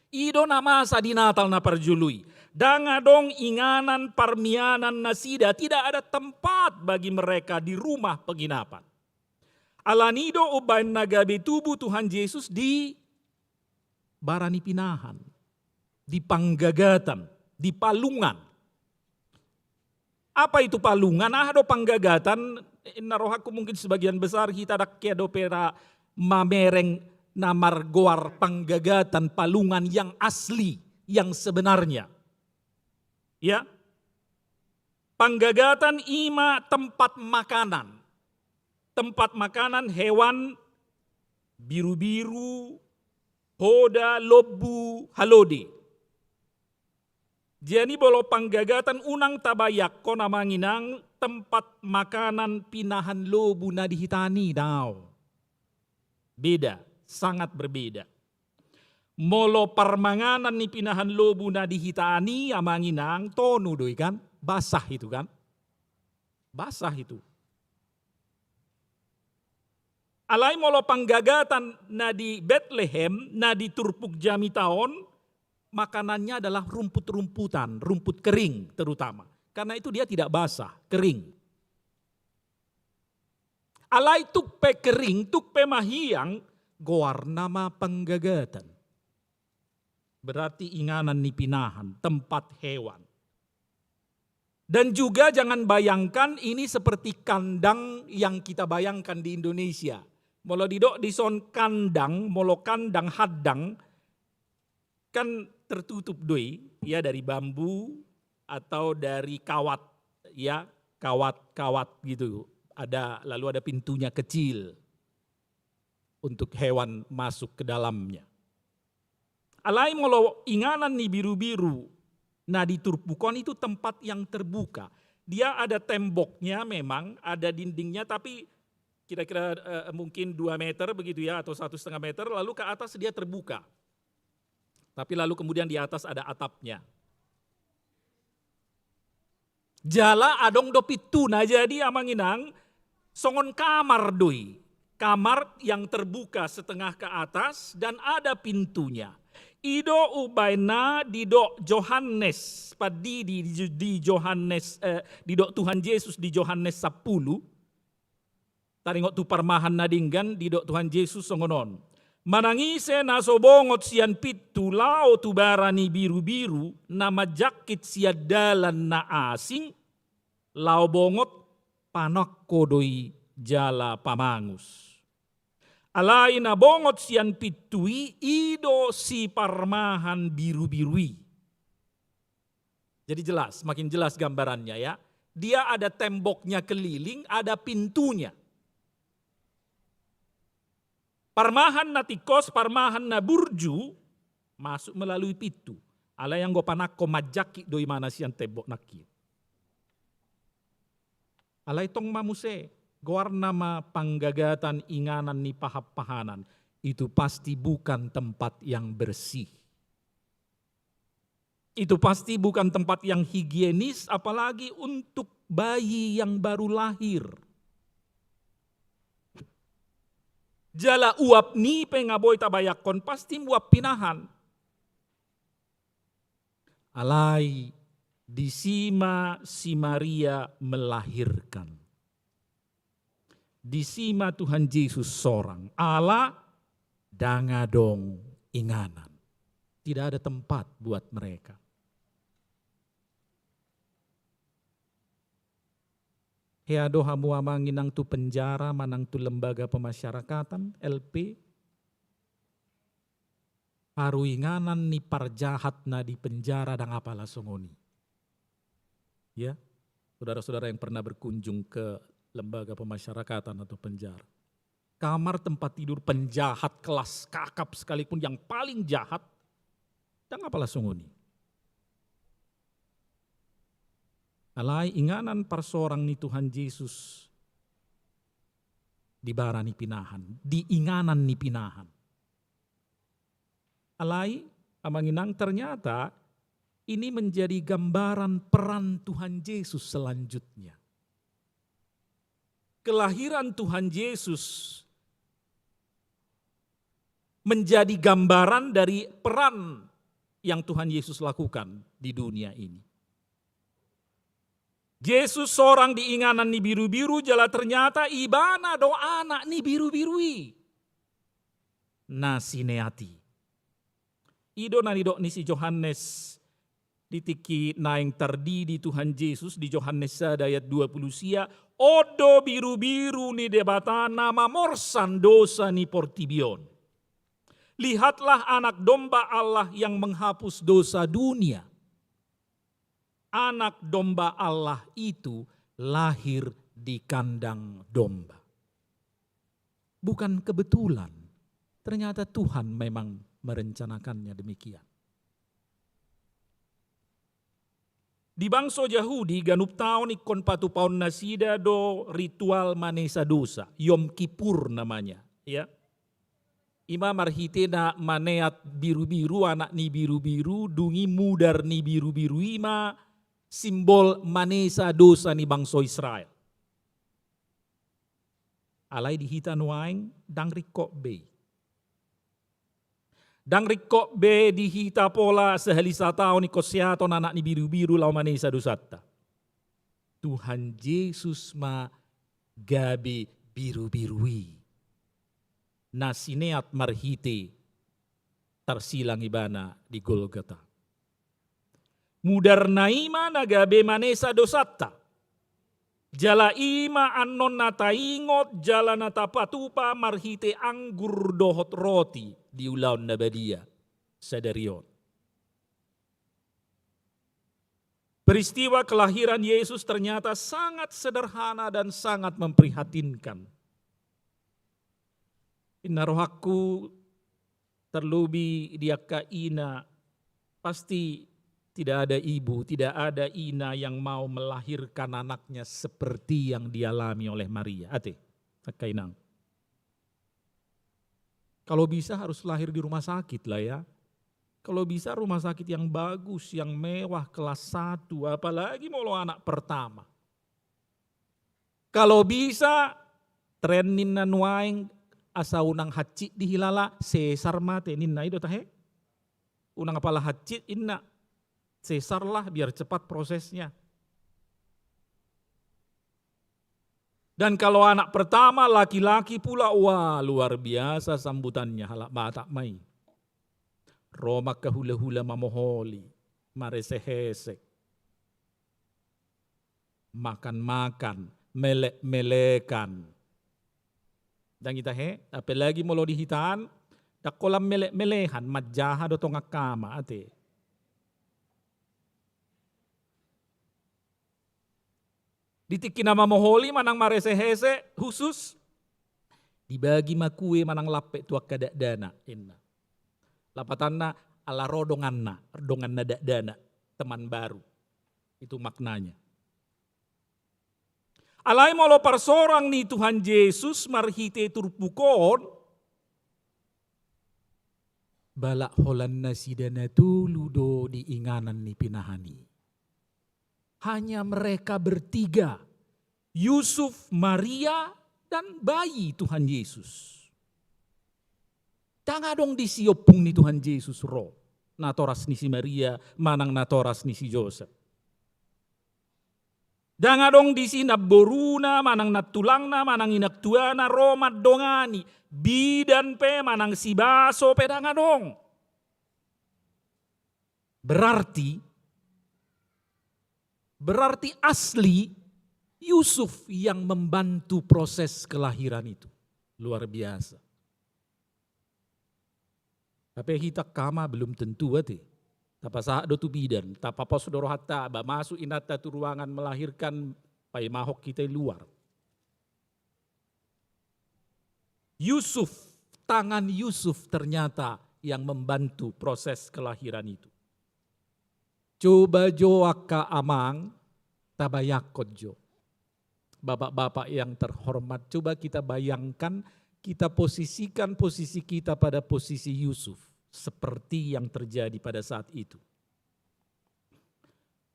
I do na masa di Natal na parjolo i. Ndang adong inganan parmianan nasida, tidak ada tempat bagi mereka di rumah penginapan. Alani i do umbahen na gabe tubu Tuhan Jesus di bara ni pinahan, di panggagatan, di palungan. Apa itu palungan? Aha do panggagatan? Na rohangku mungkin sebagian besar hita ndang hea dope ra mamereng na margoar panggagatan, palungan yang asli, yang sebenarnya. Ya. Panggagatan i ma tempat makanan. Tempat makanan hewan birubiru, hoda, lombu, halode. Jadi molo panggagatan unang tabayangkon amang inang tempat makanan pinahan lombu na di hita i, daong. Beda, sangat berbeda. Molo parmanganan ni pinahan lombu na di hita i amang inang, tonu do i kan, basah itu kan. Basah itu. Alai molo panggagatan na di Betlehem, na di turpuk jamita on, makanannya adalah rumput-rumputan, rumput kering terutama. Karena itu dia tidak basah, kering. Alai tung pe kering, tung pe mahiang, goarna ma panggagatan. Berarti inganan ni pinahan, tempat hewan. Dan juga jangan bayangkan ini seperti kandang yang kita bayangkan di Indonesia. Molo didok dison kandang, molo kandang, handang, kan tertutup do i, ya, dari bambu atau dari kawat, ya, kawat-kawat gitu. Ada, lalu ada pintunya kecil untuk hewan masuk ke dalamnya. Alai molo inganan ni birubiru na di turpuk on, itu tempat yang terbuka. Dia ada temboknya memang, ada dindingnya, tapi kira-kira, eh, mungkin dua meter begitu ya, atau satu setengah meter, lalu ke atas dia terbuka. Tapi lalu kemudian di atas ada atapnya. Jala adong do pintuna, jadi amang inang, songon kamar do i. kamar yang terbuka setengah ke atas dan ada pintunya. I do umbahen na didok Johannes, pandidi di, di Johannes, eh, didok Tuhan Yesus di Johannes sampulu. Taringot tu parmahan na denggan, didok Tuhan Yesus songon on. Manang ise na so bongot sian pintu laho tu bara ni birubiru, na manjangkit sian dalan na asing, laho bongot, panangko do i jala pamangus. Alai na bongot sian pintu i, i do si parmahan birubiru i. Jadi jelas, makin jelas gambarannya, ya. Dia ada temboknya keliling, ada pintunya. Parmahan na tingkos, parmahan na burju, masuk melalui pintu. Alai anggo panangko, manjangkit do imana sian tembok nangkin. Alai tong ma muse, goarna ma panggagatan inganan ni pahanpahanan. Itu pasti bukan tempat yang bersih. Itu pasti bukan tempat yang higienis, apalagi untuk bayi yang baru lahir. Jala uap ni i pe nga boi tabayangkon, pasti uap pinahan. Alai disi ma si Maria melahirkan. Disi ma Tuhan Yesus sorang, ala ndang adong inganan. Tidak ada tempat buat mereka. Hea do hamu amang inang tu penjara manang tu lembaga pemasyarakatan, L P, paruinganan ni parjahat na di penjara ndang apala songon i. Ya, saudara-saudara yang pernah berkunjung ke lembaga pemasyarakatan atau penjara. Kamar tempat tidur penjahat kelas kakap sekalipun, yang paling jahat, ndang apala songon i. Alai inganan parsorang ni Tuhan Yesus di bara ni pinahan, di inganan ni pinahan. Alai, amang inang, ternyata ini menjadi gambaran peran Tuhan Yesus selanjutnya. Kelahiran Tuhan Yesus menjadi gambaran dari peran yang Tuhan Yesus lakukan di dunia ini. Yesus sorang di inganan ni birubiru, jala ternyata ibana do anak ni birubiru i na sineat i. I do na nidok ni si Johannes di tingki naeng tardidi Tuhan Yesus di Johannes sada ayat dua puluh sia, on do birubiru ni Debata na mamorsan dosa ni portibi on. Lihatlah Anak Domba Allah yang menghapus dosa dunia. Anak Domba Allah itu lahir di kandang domba. Bukan kebetulan. Ternyata Tuhan memang merencanakannya demikian. Di bangso Jahudi, ganup taon ingkon patupaon nasida do ritual manesa dosa, Yom Kippur namanya, ya. I ma marhite na maneat birubiru, anak ni birubiru, dung i mudar ni birubiru i ma simbol manesa dosa ni bangso Israel. Alai di hita nuaeng ndang ringkot be i. Ndang ringkot be di hita pola sahali sataon ingkon seaton anak ni birubiru laho manesa dosanta. Tuhan Yesus ma gabe birubiru i na sineat marhite tarsilang ibana di Golgota. Mudarna i ma na gabe manesa dosanta. Jala i ma annon na taingot jala na tapatupa marhite anggur dohot roti di ulaon na badia sadari on. Peristiwa kelahiran Yesus ternyata sangat sederhana dan sangat memprihatinkan. Inna rohangku, terlebih di angka ina, pasti tidak ada ibu, tidak ada ina yang mau melahirkan anaknya seperti yang dialami oleh Maria. Ate, angka inang. Kalau bisa harus lahir di rumah sakit lah ya. Kalau bisa rumah sakit yang bagus, yang mewah, kelas satu, apalagi molo anak pertama. Kalau bisa Tren ninna nuaeng, asa unang hansit dihilala, sesar ma ate ninna, i do tahe? Unang apala hansit inna, sesarlah biar cepat prosesnya. Dan kalau anak pertama laki-laki pula, wah, luar biasa sambutannya, halak Batak ma i. Ro ma angka hula-hula mamoholi, maresek-hesek, makan-makan, melek-melekan. Ndang i tahe, apalagi molo di hita an, ndang holan melek-melehan, manjaha do tong angka ama ate. Di tingki na mamoholi manang maresek-hesek, husus, dibagi ma kue manang lampet tu angka dakdanak, inna. Lapatanna, ala ro donganna, donganna dakdanak, teman baru. Itu maknanya. Alai molo parsorang ni Tuhan Jesus marhite turpuk on, balak holan nasida na tolu do di inganan ni pinahan i. Hanya mereka bertiga, Yusuf, Maria, dan bayi Tuhan Yesus. Ndang adong disi ompung ni Tuhan Jesus ro, natoras ni si Maria manang natoras ni si Josep. Ndang adong disi namboruna manang nantulangna manang inangtuana ro mandongani, bidan pe manang sibaso pe ndang adong. Berarti, berarti asli Yusuf yang membantu proses kelahiran itu. Luar biasa. Tapi hita angka ama belum tentu ate. Tapasahat do tu bidan, tapapos do rohanta, ba masuk inanta tu ruangan melahirkan, paimahon hita i luar. Yusuf, tangan Yusuf ternyata yang membantu proses kelahiran itu. Coba jo angka amang, tabayangkon jo. Bapak-bapak yang terhormat, coba kita bayangkan, kita posisikan posisi kita pada posisi Yusuf. Seperti yang terjadi pada saat itu.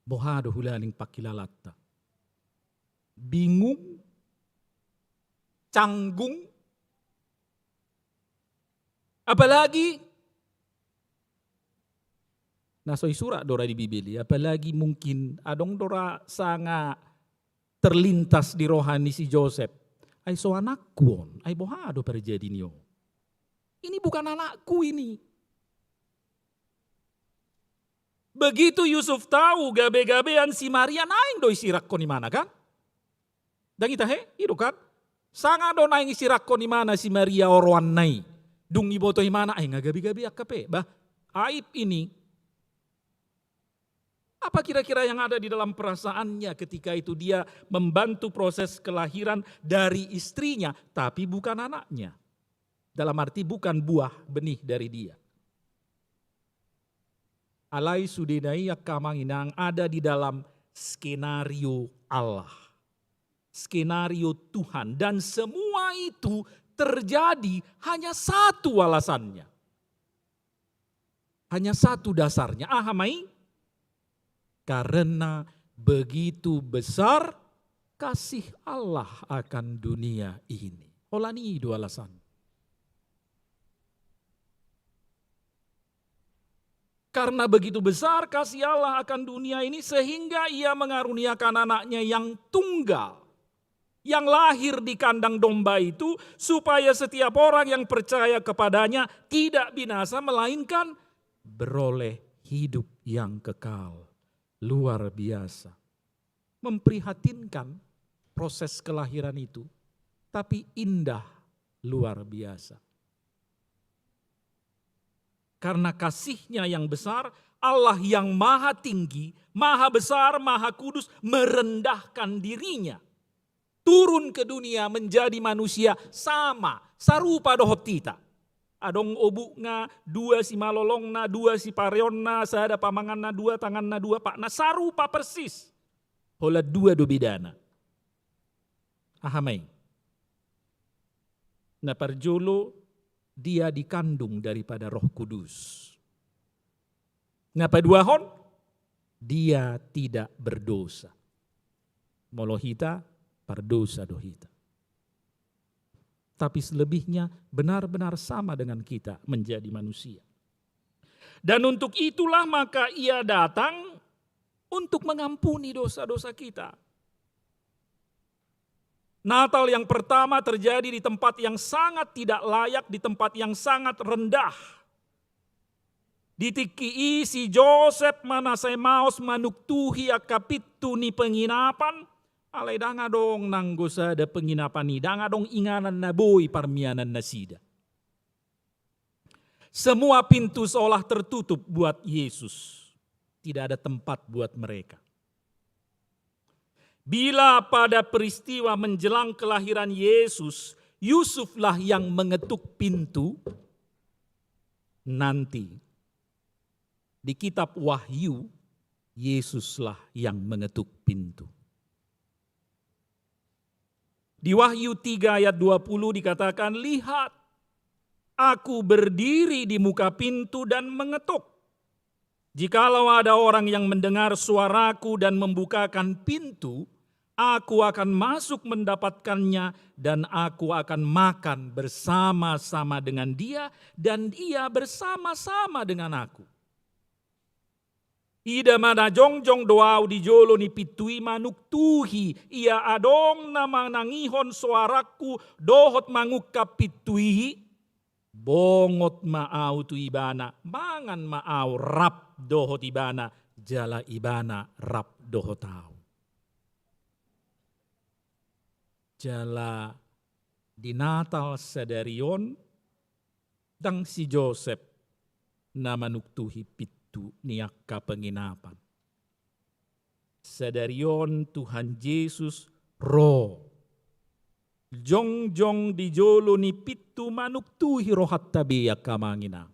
Boha do hulani pangkilalanta? Bingung, canggung, apalagi na so disurat do ra di Bibel i, apalagi mungkin adong do ra sanga terlintas di roha ni si Josep. Ai so anakku on, ai boha do parjadi ni on? Ini bukan anakku ini. Begitu Yusuf tahu gabe-gabean si Maria, naeng do disirangkon imana kan? Ndang i tahe, i do kan? Sanga do naeng disirangkon imana si Maria oroanna i. Dung diboto imana, ai nga gabe-gabe angka pe. Bah, aib ini. Apa kira-kira yang ada di dalam perasaannya ketika itu dia membantu proses kelahiran dari istrinya, tapi bukan anaknya? Dalam arti bukan buah benih dari dia. Alai sudena i angka amang inang ada di dalam skenario Allah. Skenario Tuhan. Dan semua itu terjadi hanya satu alasannya. Hanya satu dasarnya. Aha ma i? Karena begitu besar kasih Allah akan dunia ini. Holan i do alasan. Karena begitu besar kasih Allah akan dunia ini, sehingga Ia mengaruniakan anaknya yang tunggal, yang lahir di kandang domba itu, supaya setiap orang yang percaya kepada-Nya tidak binasa, melainkan beroleh hidup yang kekal. Luar biasa. Memprihatinkan proses kelahiran itu, tapi indah luar biasa. Karena kasih-Nya yang besar, Allah yang maha tinggi, maha besar, maha kudus, merendahkan diri-Nya. Turun ke dunia menjadi manusia sama, sarupa dohot hita. Adong obukna, dua simalolongna, dua sipareonna, sada pamanganna, dua tanganna, dua patna, sarupa persis. Holan dua do bedana. Aha ma i? Na parjolo, Dia dikandung daripada Roh Kudus. Na paduahon, Dia tidak berdosa. Molo hita, pardosa do hita. Tapi selebihnya benar-benar sama dengan kita, menjadi manusia. Dan untuk itulah maka ia datang untuk mengampuni dosa-dosa kita. Natal yang pertama terjadi di tempat yang sangat tidak layak, di tempat yang sangat rendah. Di tingki i si Josep ma na sai maos manuktuhi angka pintu ni penginapan, alai ndang adong nanggo sada penginapan i, ndang adong inganan na boi parmianan nasida. Semua pintu seolah tertutup buat Yesus. Tidak ada tempat buat mereka. Bila pada peristiwa menjelang kelahiran Yesus, Yusuflah yang mengetuk pintu, nanti di kitab Wahyu, Yesuslah yang mengetuk pintu. Di Wahyu tiga ayat dua puluh dikatakan, "Lihat, aku berdiri di muka pintu dan mengetuk. Jikalau ada orang yang mendengar suaraku dan membukakan pintu, aku akan masuk mendapatkannya dan aku akan makan bersama-sama dengan dia dan ia bersama-sama dengan aku." Ida ma na jongjong do ahu di jolo ni pintu i manuktuhi, ia adong na manangihon soarangku dohot mangungkap pintu i, bongot ma ahu tu ibana, mangan ma ahu rap dohot ibana, jala ibana rap dohot ahu. Jala di Natal sadari on, ndang si Josep na manuktuhi pintu ni angka penginapan. Sadari on Tuhan Jesus ro. Jongjong di jolo ni pintu manuktuhi rohanta be angka amang inang.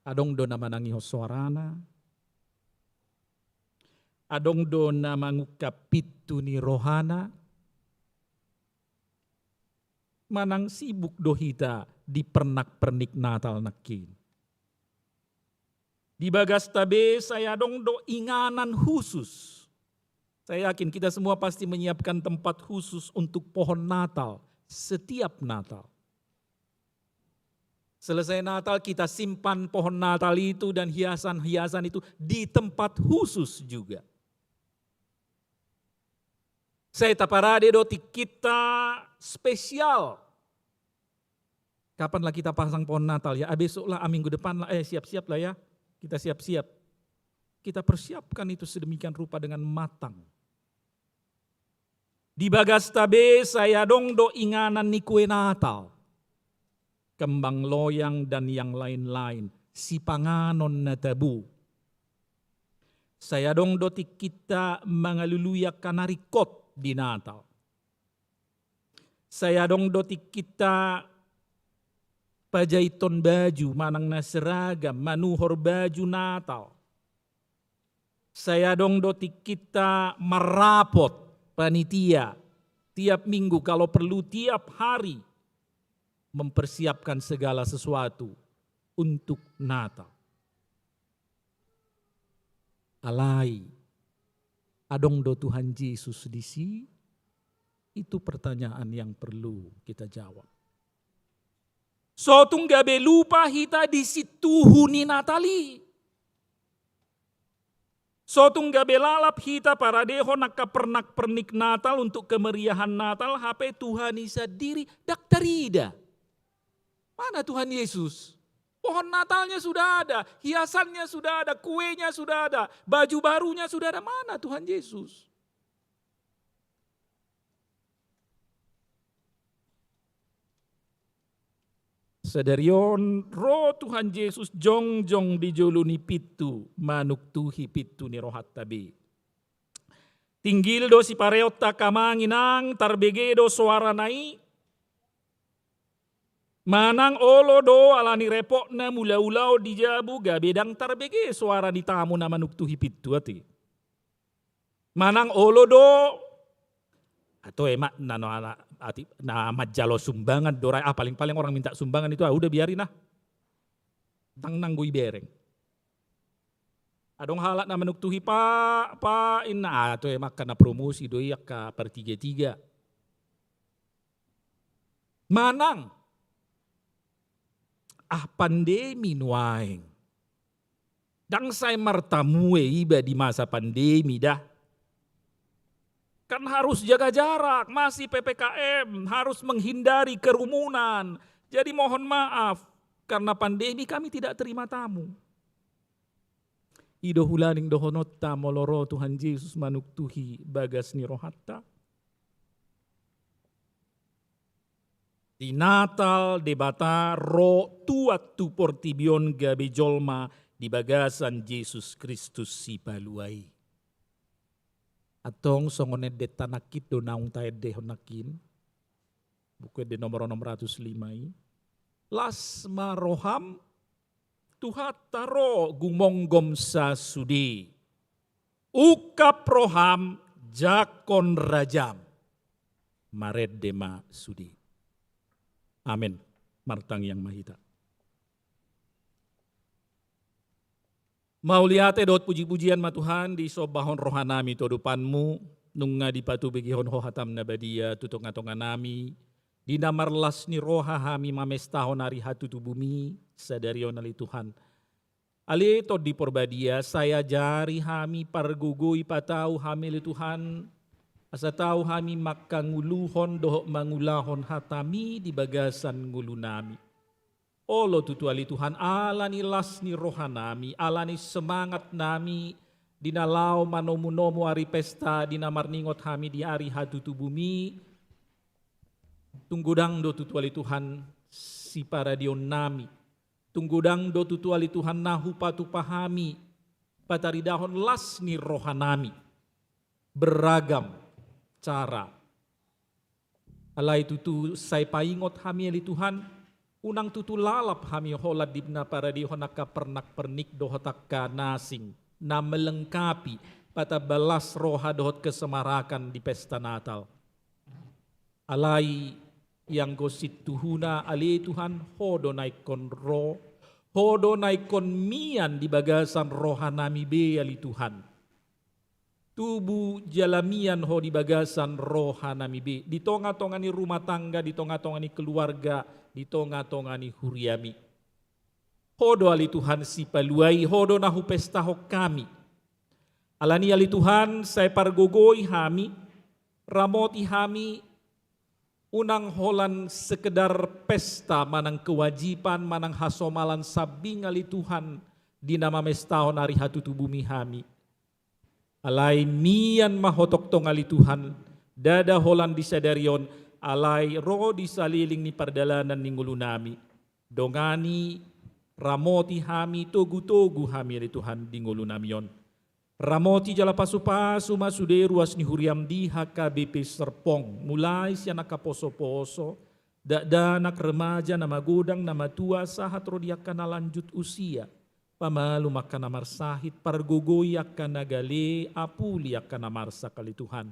Adong do na manangihon soarana. Adong do na mangungkap pintu ni rohana. Manang sibuk do hita di pernak-pernik Natal nangkin. Di bagasta be sai adong do inganan khusus. Saya yakin kita semua pasti menyiapkan tempat khusus untuk pohon Natal setiap Natal. Selesai Natal, kita simpan pohon Natal itu dan hiasan-hiasan itu di tempat khusus juga. Sai taparade do tingkinta spesial. Kapan lah kita pasang pohon Natal ya? Ah, besok lah, ah, minggu depan lah, eh, siap-siap lah ya. Kita siap-siap. Kita persiapkan itu sedemikian rupa dengan matang. Di bagasta be sai adong do inganan ni kue Natal, kembang loyang dan yang lain-lain, sipanganon na tabo. Sai adong do tingkinta mangalului angka na ringkot di Natal. Sai adong do tingkinta pajaithon baju manang na seragam, manuhor baju Natal. Sai adong do tingkinta marrapot panitia tiap minggu, kalau perlu tiap hari, mempersiapkan segala sesuatu untuk Natal. Alai, adong do Tuhan Jesus disi? Itu pertanyaan yang perlu kita jawab. So tung gabe lupa hita di situhu ni Natal i. So tung gabe lalap hita paradehon angka pernak-pernik Natal untuk kemeriahan Natal, hape Tuhan i sandiri ndang tarida. Mana Tuhan Yesus? Pohon Natalnya sudah ada, hiasannya sudah ada, kuenya sudah ada, baju barunya sudah ada. Mana Tuhan Yesus? Sadari on ro Tuhan Jesus jongjong di jolo ni pintu, manuktuhi pintu ni rohanta be. Tinggil do sipareonta angka amang inang, tarbege do soarana i. Manang olo do ala ni repotna mulaulaon di jabu gabe ndang tarbege soara ni tamu na manuktuhi pintu, ate. Manang olo do, atau emak na, na, na, ati, na manjalo sumbangan do ra, ah, paling-paling orang minta sumbangan itu, ah, udah biarin ah. Ndang nanggo ibereng. Adong halak na manuktuhi, Pak, Pak, inna, ah, tu emak na promosi do i angka partiga-tiga. Manang, ah, pandemi nuaeng. Ndang sai martamue iba di masa pandemi da. Kan harus jaga jarak, masih P P K M, harus menghindari kerumunan. Jadi mohon maaf, karena pandemi kami tidak terima tamu. I do hulani dohononta molo ro Tuhan Jesus manuktuhi bagas ni rohanta. Di Natal Debata ro tuat tu portibi on gabe jolma di bagasan Jesus Kristus Sipalua i. Antong songon endenta nangkin do naung taendehon nangkin. Buku Ende nomor onom ratus lima i. Las ma roham, Tuhanta ro gumonggom sasude. Ungkap roham, jangkon rajam. Marende ma sude. Amen. Martangiang ma hita. Mauliate dohot pujipujian ma Tuhan, disombahon rohanami tu adopanmu, nunga dipatubegehon Ho hatam na badia tu tongatonganami, di na marlas ni roha hami mamestahon ari hatutubumi sadari on ale Tuhan. Ale Tondi Porbadia, sai ajari hami, pargogoi, patau hami ale Tuhan, asa tau hami mangkanguluhon dohot mangulahon hatami di bagasan ngolunami. Olo tutu ale Tuhan, ala ni las ni rohanami, ala ni semangatnami, di na laho manomunomu ari pesta, di na marningot hami di ari hatutubumi, tung godang do tutu ale Tuhan siparadionnami, tung godang do tutu ale Tuhan na hupatupa hami, pataridahon las ni rohanami, beragam cara. Alai tutu sai paingot hami ale Tuhan, unang tutu lalap hami holan di na paradehon angka pernak-pernik dohot angka na asing, na melengkapi, patamba las roha dohot kesemarakan di pesta Natal. Alai ianggo situhuna ale Tuhan, Ho do na ingkon ro, Ho do na ingkon mian di bagasan rohanami be ale Tuhan. Tubu jala mian Ho di bagasan rohanami be, di tongatonga ni rumah tangga, di tongatonga ni keluarga, di tongatonga ni huriami. Ho do ale Tuhan Sipalua i, Ho do na hupestahon hami. Alani ale Tuhan, sai pargogoi hami, ramoti hami, unang holan sekedar pesta manang kewajiban manang hasomalan sambing ale Tuhan, di na mamestahon ari hatutubumi hami. Alai mian ma Ho tongtong ale Tuhan, ndada holan di sadari on, alai ro di saleleng ni pardalanan ni ngolunami. Dongani, ramoti hami, togutogu hami ale Tuhan di ngolunami on. Ramoti jala pasupasu ma sude ruas ni huriam di H K B P Serpong, mulai sian angka posoposo, dakdanak, remaja, na magodang, na matua, sahat ro di angka na lanjut usia, pamalum angka na marsahit, pargogoi angka na gale, apuli angka na marsak ale Tuhan.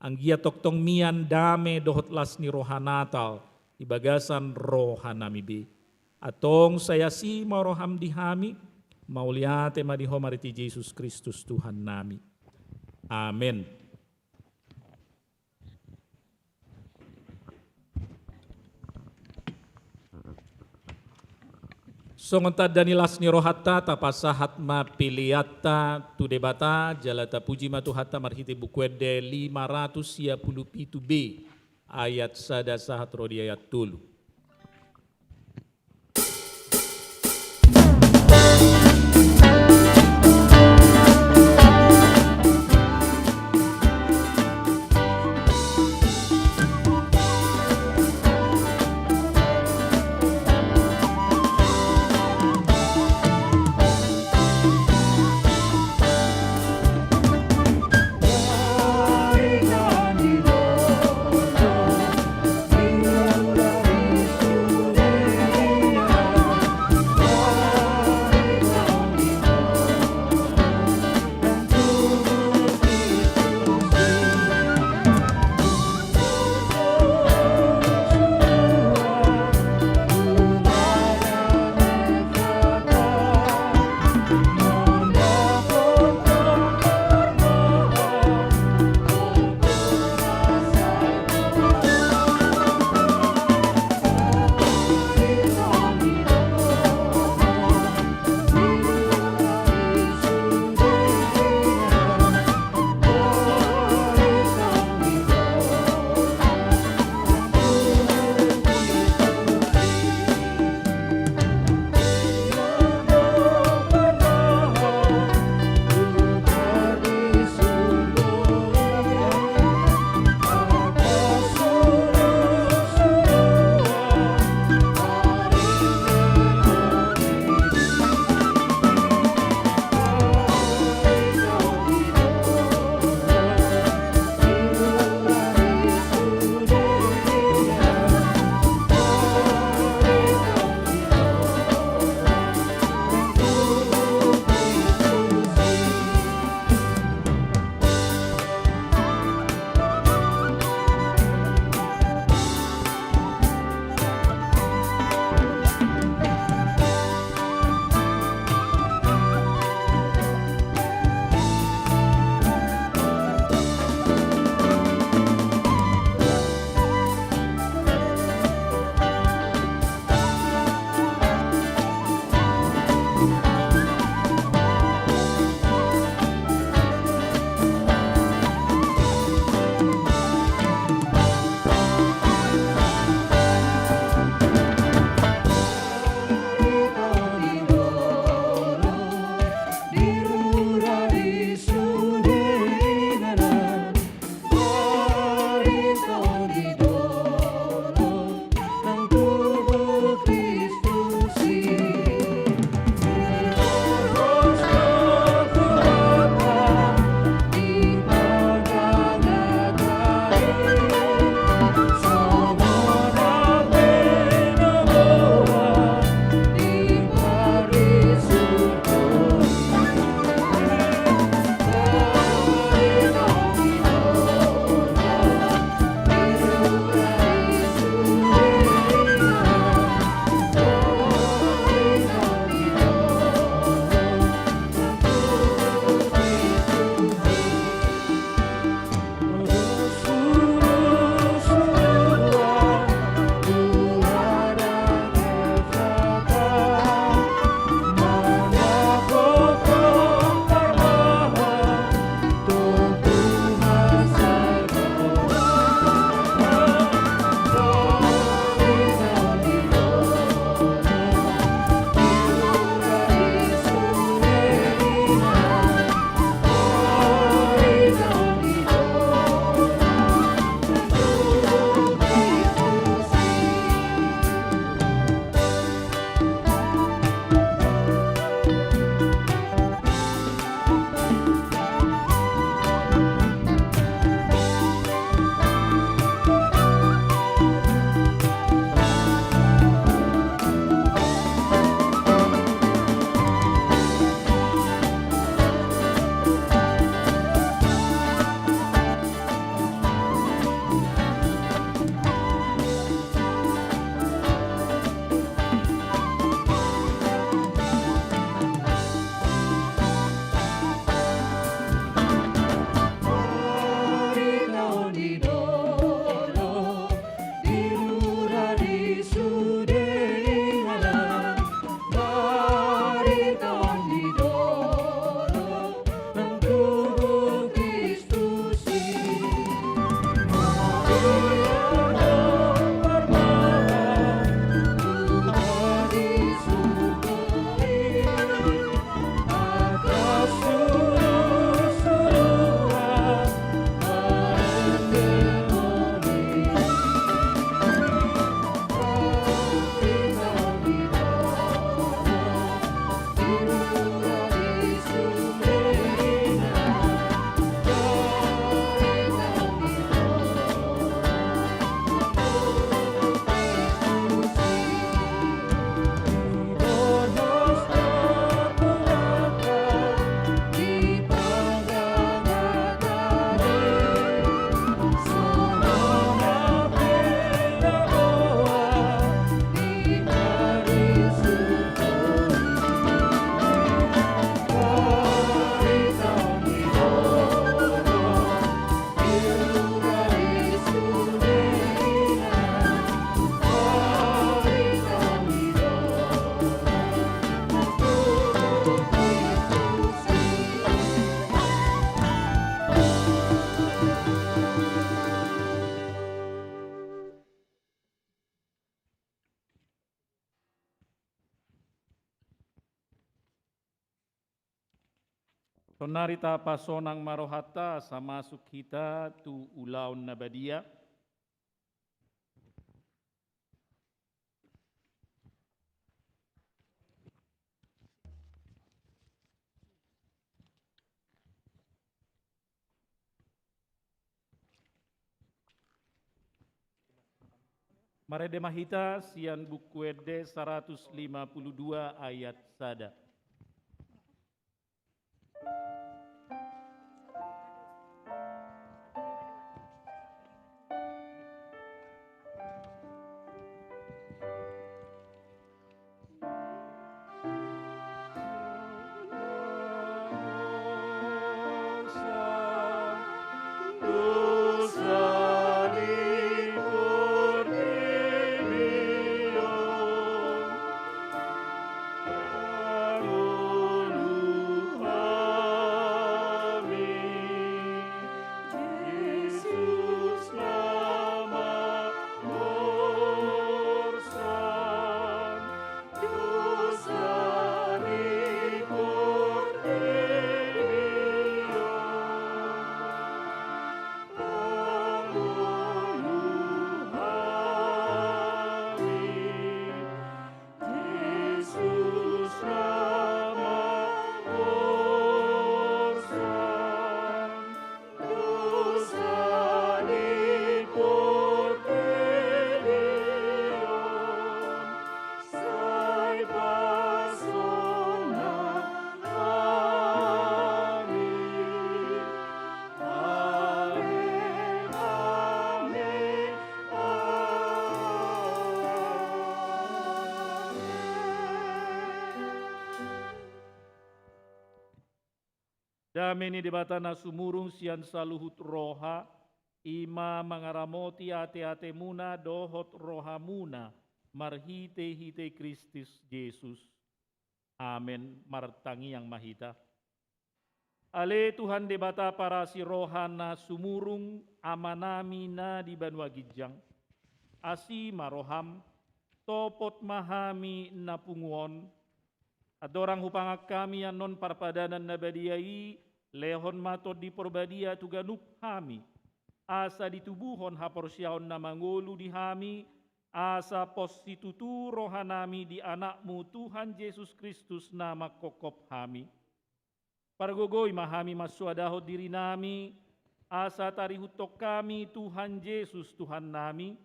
Anggiat tongtong mian dame dohot las ni roha Natal di bagasan rohanami be. Antong sai asi ma roham di hami, mauliate ma di Ho marhite Jesus Kristus Tuhannami. Amen. Songon tanda ni las ni rohanta, tapasahat ma peleanta tu Debata, jala tapuji ma Tuhanta marhite Buku Ende lima ratus sia pulu pitu B, ayat sada sahat ro di ayat tolu. Sonari tapasonang ma rohanta asa masuk hita tu ulaon na badia. Marende ma hita sian Buku Ende saratus lima pulu dua ayat sada. Dame ni Debata na sumurung sian saluhut roha, i ma mangaramoti ateatemuna dohot rohamuna marhitehite Kristus Jesus. Amen. Martangiang ma hita. Ale Tuhan Debata parasi roha na sumurung, Amanami na di banua ginjang, asi ma roham, topot ma hami na pungu on. Andorang hupangan hami annon parpadanan na badia i, lehon ma Tondi Porbadia tu ganup hami, asa ditubuhon haporseaon na mangolu di hami, asa pos situtu rohanami di Anakmu Tuhan Jesus Kristus na manghophop hami. Pargogoi ma hami mansoadahon dirinami, asa tarihuthon hami Tuhan Jesus Tuhannami,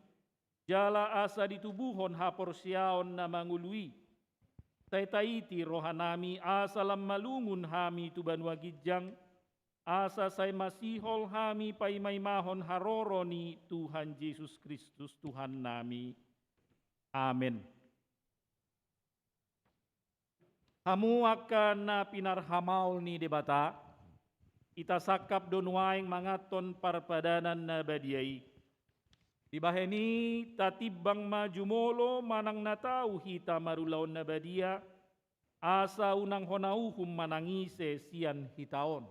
jala asa ditubuhon haporseaon na mangolu i. Sai taiti rohanami asa lam malungun hami tu banua ginjang, asa sai masihol hami paimaimahon haroro ni Tuhan Jesus Kristus Tuhannami. Amen. Hamu angka na pinarhamaol ni Debata, hita sangkap do nuaeng manganhon parpadanan na badia i. Dibahen i tatimbang ma jumolo manang na tau hita marulaon na badia, asa unang hona uhum manang ise sian hita on.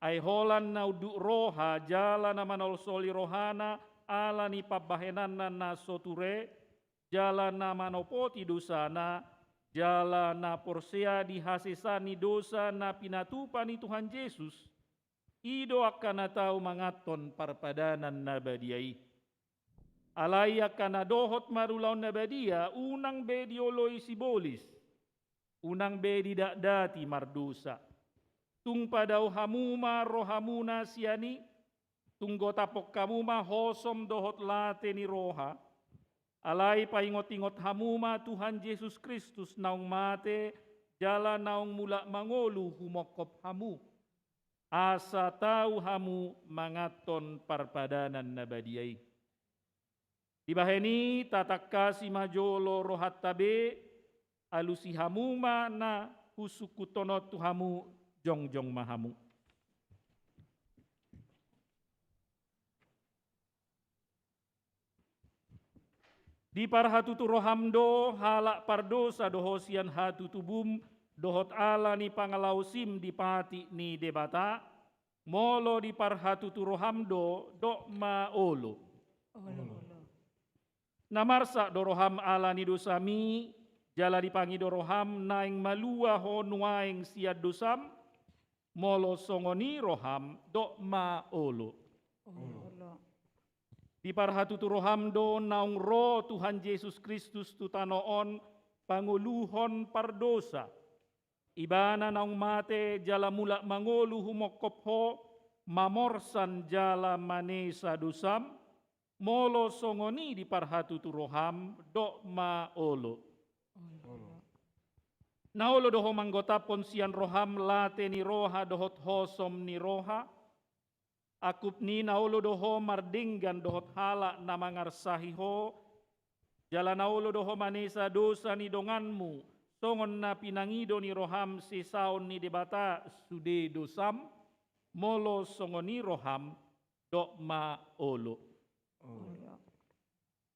Ai holan na unduk roha jala na manolsoli rohana ala ni pambahenanna na so ture, jala na manopoti dosana, jala na porsea di hasesaan ni dosa na pinatupa ni Tuhan Jesus, i do angka na tau manganhon parpadanan na badia i. Alai angka na dohot marulaon na badia, unang be dioloi sibolis, unang be didakdati mardosa. Tung padao hamu ma rohamuna sian i, tung gotaphon hamu ma hosom dohot late ni roha. Alai paingotingot hamu ma Tuhan Jesus Kristus naung mate, jala naung mulak mangolu humongkop hamu, asa tau hamu manganhon parpadanan na badia i. Dibahen i tatangkasi ma jolo rohanta be, alusi hamu ma na husungkunhon on tu hamu, jongjong ma hamu. Diparhatutu roham do halak pardosa do ho sian hatutubum, dohot ala ni pangalaosim di patik ni Debata? Molo diparhatutu roham do, dok ma olo. Olo, olo. Na marsak do roham ala ni dosami, jala dipangido roham naeng malua ho nuaeng sian dosam? Molo songon i roham, dok ma olo. Olo. Diparhatutu roham do naung ro Tuhan Jesus Kristus tu tano on pangoluhon pardosa. Ibana naung mate jala mulak mangolu humongkop ho, mamorsan jala manesa dosam. Molo songon i diparhatutu roham, dok ma olo. Olo. Na olo do ho manggotaphon sian roham late ni roha dohot hosom ni roha. Angkup ni na olo do ho mardenggan dohot halak na mangarsahi ho, jala na olo do ho manesa dosa ni donganmu, songon na pinangido ni roham sesaon ni Debata sude dosam. Molo songon i roham, dok ma olo. Olo.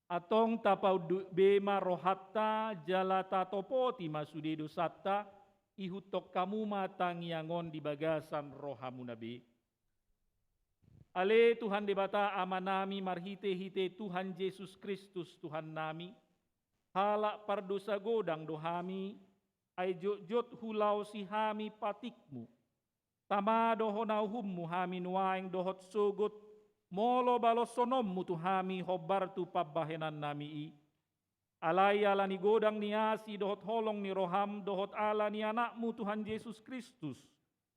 Antong tapaunduk be ma rohanta jala tatopoti ma sude dosanta, ihuthon hamu ma tangiang on di bagasan rohamuna be. Ale Tuhan Debata Amanami, marhitehite Tuhan Jesus Kristus Tuhannami, halak pardosa godang do hami, ai jotjot hulaosi hami patikmu. Tama do hona uhummu hami nuaeng dohot sogot, molo balosononmu tu hami hombar tu pambahenannami i. Alai ala ni godang ni asi dohot holong ni roham dohot ala ni Anakmu Tuhan Jesus Kristus,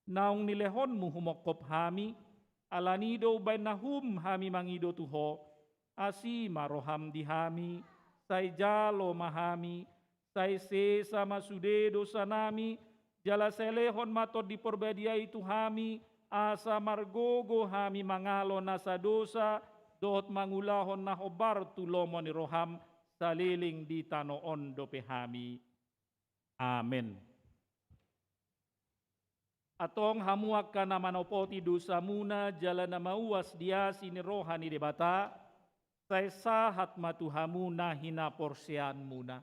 naung nilehonmu humongkop hami, ala ni i do umbahen na hum hami mangido tu ho, asi ma roham di hami, sai jalo ma hami, sai sesa ma sude dosanami, jala sai lehon ma Tondi Porbadia i tu hami, asa margogo hami mangalo nasa dosa, dohot mangulahon na hombar tu lomo ni roham, saleleng di tano on dope hami. Amen. Antong hamu angka na manopoti dosamuna jala na mauas di asi ni roha ni Debata, sai sahat ma tu hamu na hinaporseaonmuna.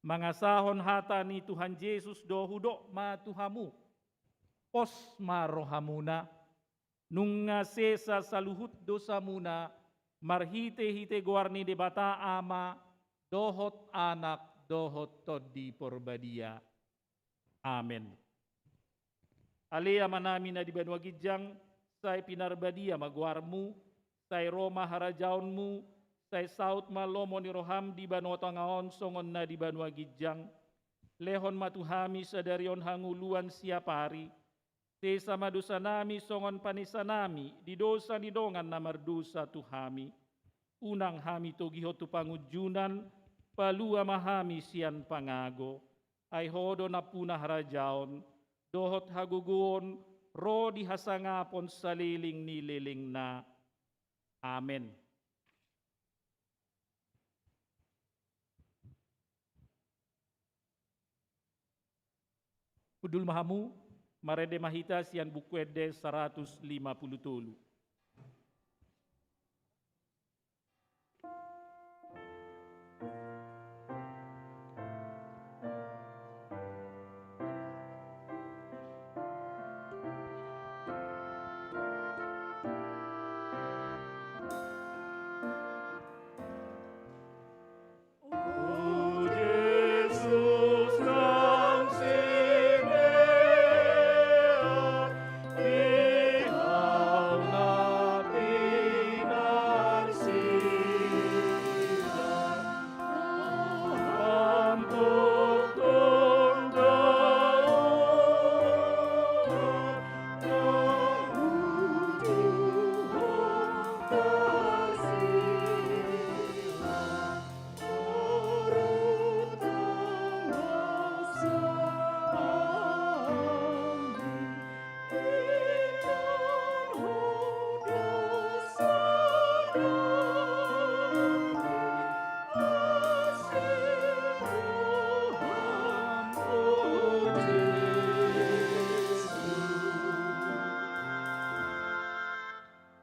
Mangasahon hata ni Tuhan Jesus do hudok ma tu hamu. Pos ma rohamuna, nunga sesa saluhut dosamuna, marhitehite goar ni Debata Ama, dohot Anak, dohot Tondi Porbadia. Amen. Ale Amanami na di banua ginjang, sai pinarbadia ma goarmu, sai ro ma harajaonmu, sai saut ma lomo ni roham di banua tonga on songon na di banua ginjang. Lehon ma tu hami sadari on hangoluan siapari. Sesa ma dosanami songon panesanami di dosa ni dongan na mardosa tu hami. Unang hami togihon tu pangunjunan, palua ma hami sian pangago. Ai ho do nampuna harajaon, dohot hagogoon, ro di hasangapon saleleng ni lelengna. Amen. Hundul ma hamu, marende ma hita sian Buku Ende saratus lima pulu tolu.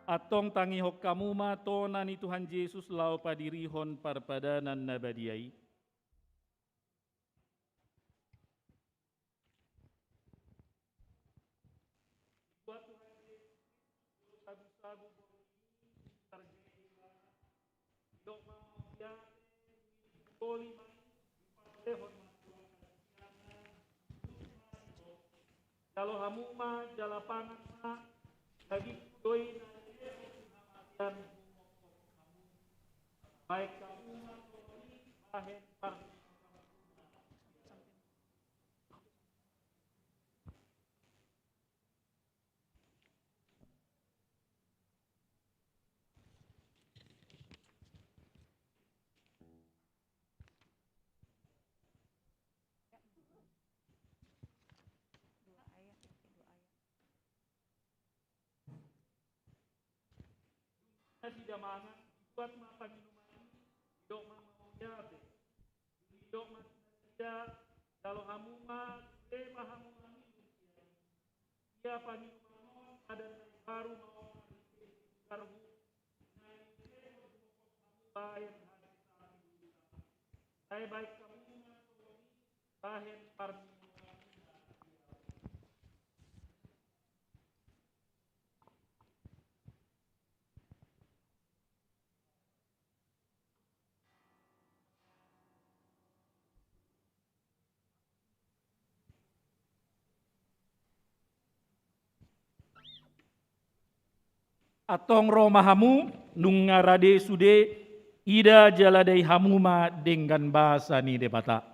Antong tangihon hamu ma tona ni Tuhan Jesus laho padirihon parpadanan na badia i. Buat Tuhan Jesus Kristus, sabu-sabu borngin i tarjadi ibana, didok ma mauliate, dipoli ma i, dipalehon ma tu angka siseanna, didok ma didok. Jalo hamu ma jala pangan ma, dagingku do i na dilehon di hamatean humophop hamu. Bahen hamu ma songon i bahen parmingguan. Dung i nasida mangan, dibuat ma panginuman i, didok ma mauliate. Dung i didok ma tu nasida, jalo hamu ma, sude ma hamu manginum sian i. Ia panginuman on adat na imbaru ma on marhite sinugarhu, na dilehon humophop hamu bahen hasesaan dosa. Sai bahen hamu ma songon i bahen parmingguan. Antong ro ma hamu, nunga rade sude, ida jala dai hamu ma denggan basa ni Debata.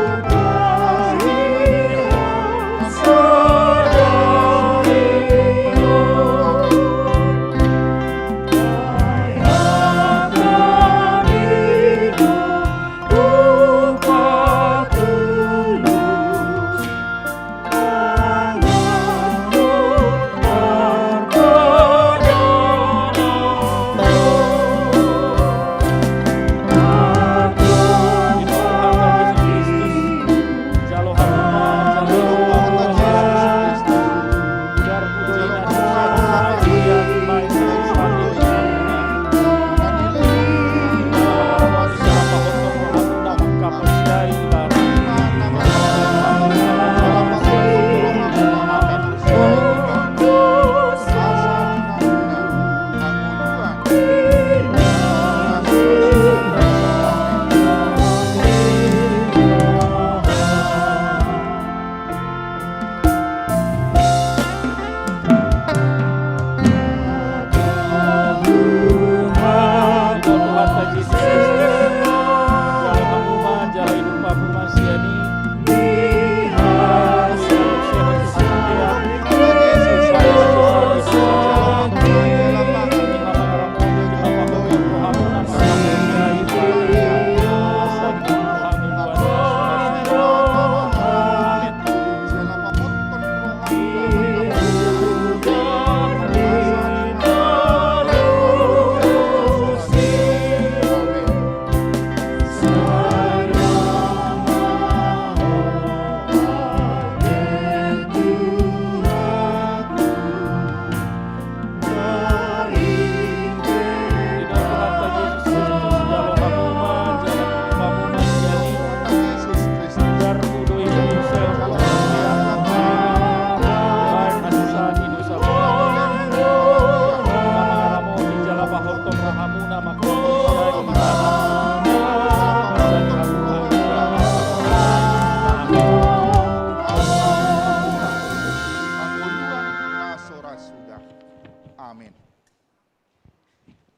Amin.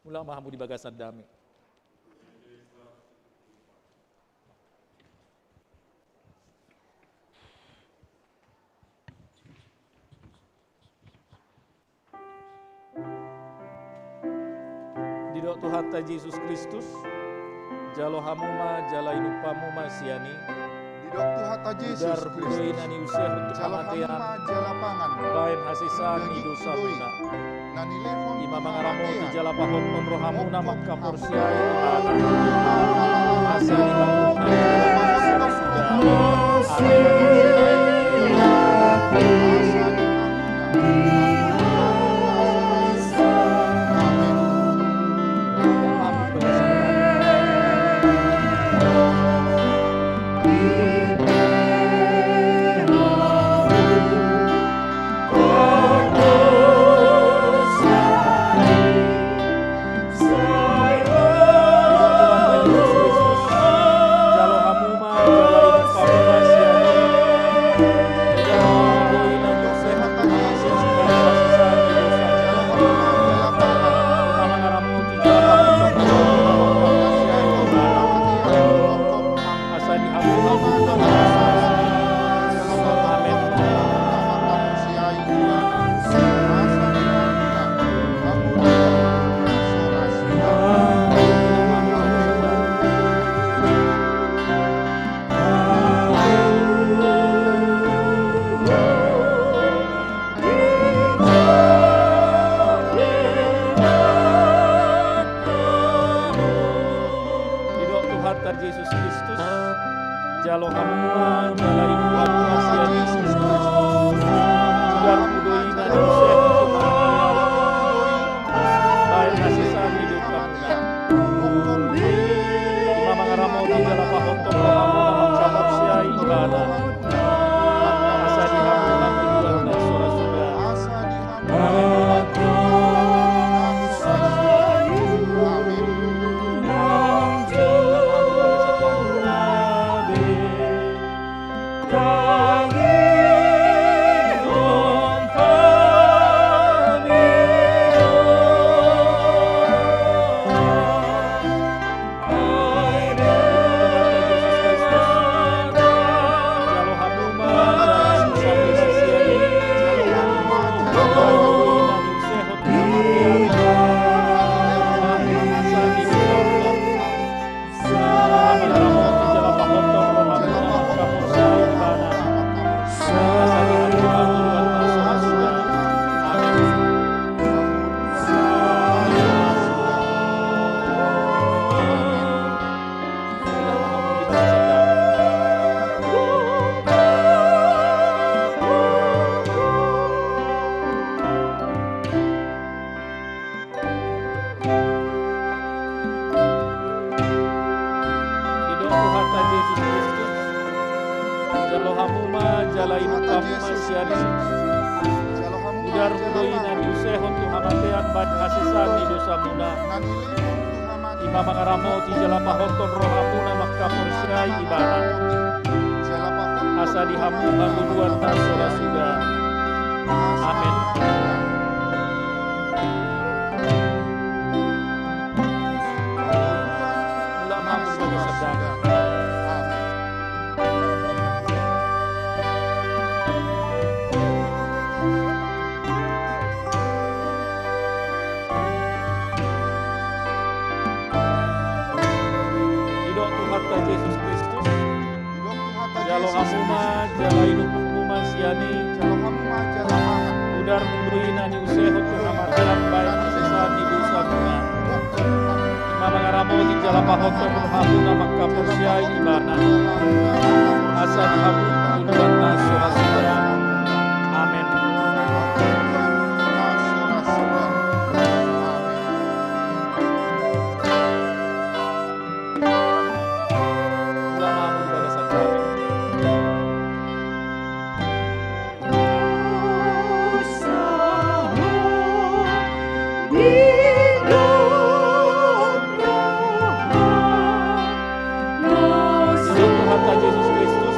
Mulak ma hamu di bagasan dame. Didok Tuhanta Jesus Kristus, jalo hamu ma jala inum hamu ma sian i. Didok Tuhanta Jesus Kristus, jalo hamu ma jala pangan ma. Baen hasesaan ni dosa muna. Ima mangaramoti jala pahothon rohamuna mangkaporseai Ibana. Asa di hamu Didok Tuhanta Jesus Kristus, jalo hamu ma jala inum hamu ma sian i. Udarmu do i na niusehon Tuhan. Baen hasesaan ni dosa muna. Ima mangaramoti jala pahothon rohamuna mangkaporseai Ibana. Asa di hamu ma tuduhan na so ra suda. Hamu ma jala inum hamu ma sian i. Udarmu do i na niusehon tu hamatean bahen hasesaan ni dosamuna. I ma mangaramoti jala pahothon rohamuna mangkaporseai ibana. Asa di hamu hangoluan na so ra suda. Amen. Ulang ma hamu di bagasan dame. Didok Tuhanta Jesus Kristus. Jalo hamu ma jala inum hamu ma sian i. Udarmu do i na niusehon tu hamatean bahen hasesaan ni dosamuna. I ma mangaramoti jala pahothon rohamuna mangkaporseai ibana. Asa di hamu hangoluan na so ra suda. Amen. Ulang ma hamu di bagasan dame. Didok Tuhanta Jesus Kristus.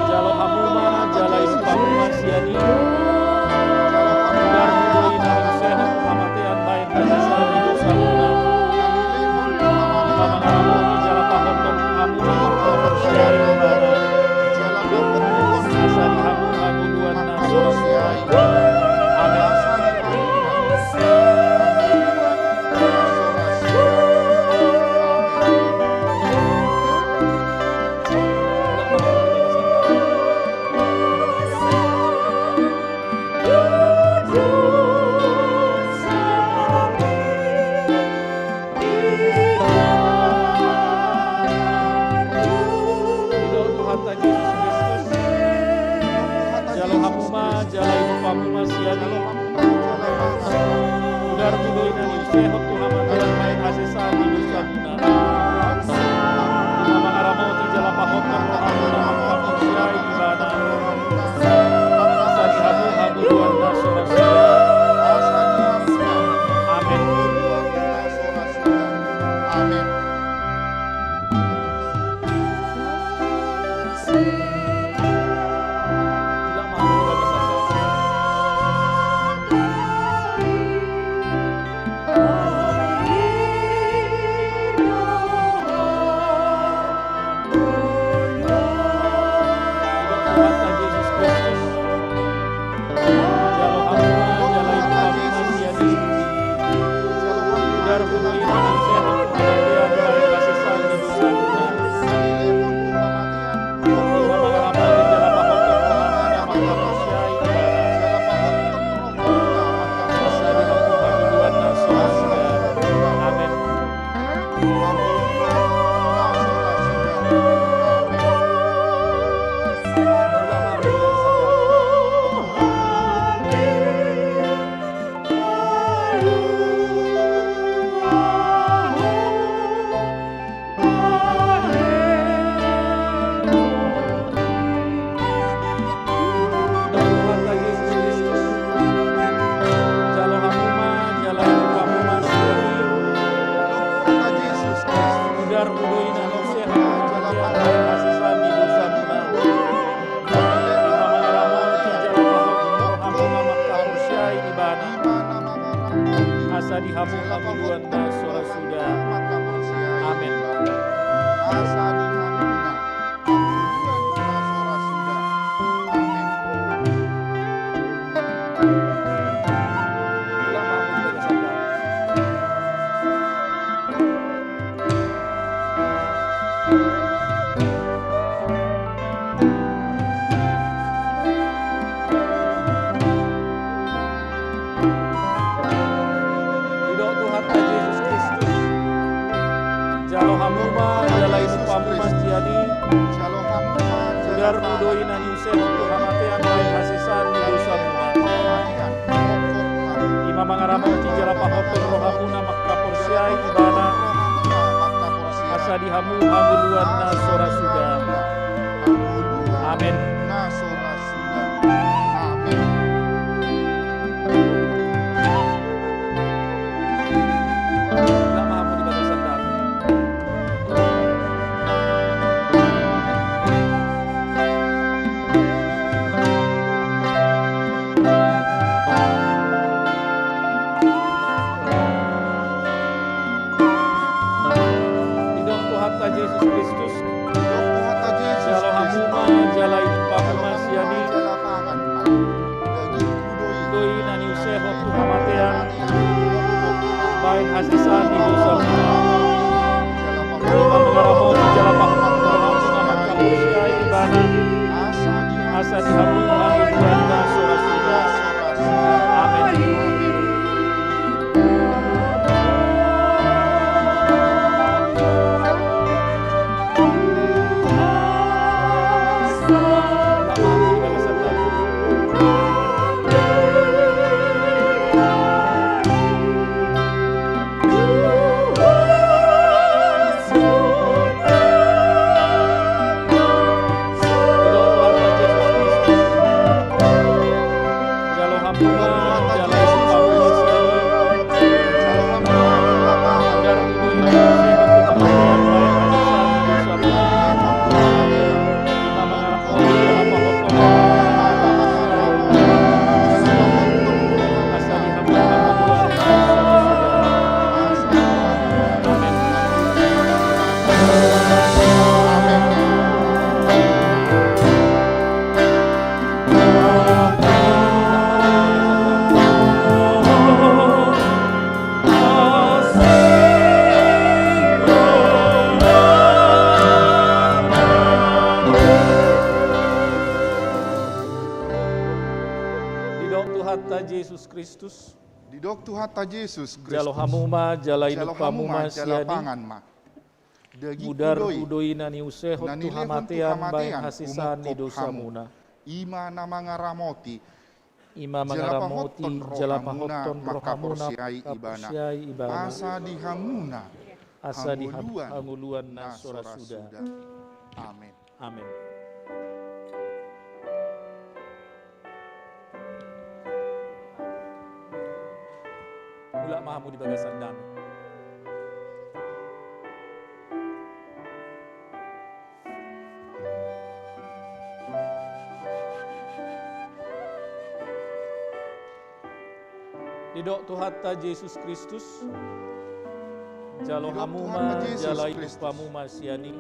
Jalo hamu ma jala inum hamu ma sian i. Udarmu do i na niusehon tu hamatean bahen hasesaan ni dosamuna. I ma mangaramoti jala pahothon rohamuna mangkaporseai ibana. Asa di hamu hangoluan na so ra suda. Amen. Didok Tuhanta Jesus Kristus. Jalo hamu ma jala inum hamu ma sian i. Udarmu do i na niusehon tu hamatean bahen hasesaan ni dosamuna. I ma mangaramoti jala pahothon rohamuna mangkaporseai ibana. Asa di hamu hangoluan na so ra suda. Amen. Amen. Asa di hamu hangoluan na so ra suda. Amen. Didok Tuhanta Jesus Kristus. Jalo hamu ma jala inum hamu ma sian i. Udarmu do i na niusehon tu hamatean bahen hasesaan ni dosamuna. I ma mangaramoti jala pahothon rohamuna mangkaporseai ibana. Asa di hamu hangoluan na so ra suda. Amen. Na so ra suda. Amen. Lam hamu di bagasan dame. Didok Tuhanta Jesus Kristus. Didok Tuhanta Jesus Kristus. Jalo hamu ma jala inup hamu ma sian i. Jala pangan ma. Dagingku do i. Do i na niusehon tu hamatean. Baen hasesaan ni dosa. Jala pangan. Ima mangaramoti jala pahothon rohamu na mangkaporseai ibana. Asa di hamu hamu Tuhan na so ra suda. Amen. Didok Tuhanta Jesus Kristus. Didok Tuhanta Jesus Kristus. Jalo hamu ma jala inup hamu ma sian i. Jalo hamu ma jala pangan ma. Dagingku do i. Mudarhu do i na niusehon tu hamatean baen hasesaan ni dosamuna. Ima na mangaramoti. Ima mangaramoti jala pahothon rohamuna mangkaporseai ibana. Asa di hamuna. Asa di hamuna hangoluan na so ra suda. Amen. Amen. Mulak ma hamu di bagasan dame. Didok Tuhanta Jesus Kristus. Jalo hamu ma jala inup hamu ma sian i.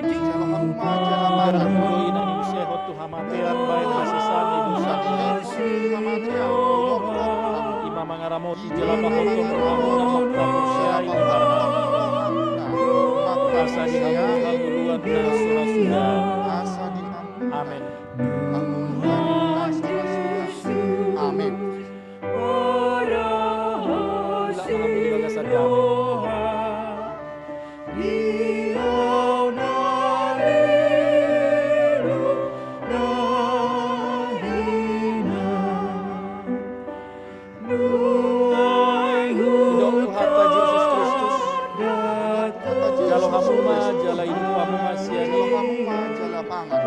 Jalo hamu ma jala pangan. Mudarhu do i na niusehon tu hamatean baen hasesaan ni dosa. Ima mangaramoti jala pahothon rohamuna mangkaporseai ibana. Asa di hamu hangoluan na so ra suda. Amen. Amen. Mulak ma hamu di bagasan dame. Didok Tuhanta Jesus Kristus. Jalo hamu ma jala inup hamu ma sian i. Jalo hamu ma jala pangan.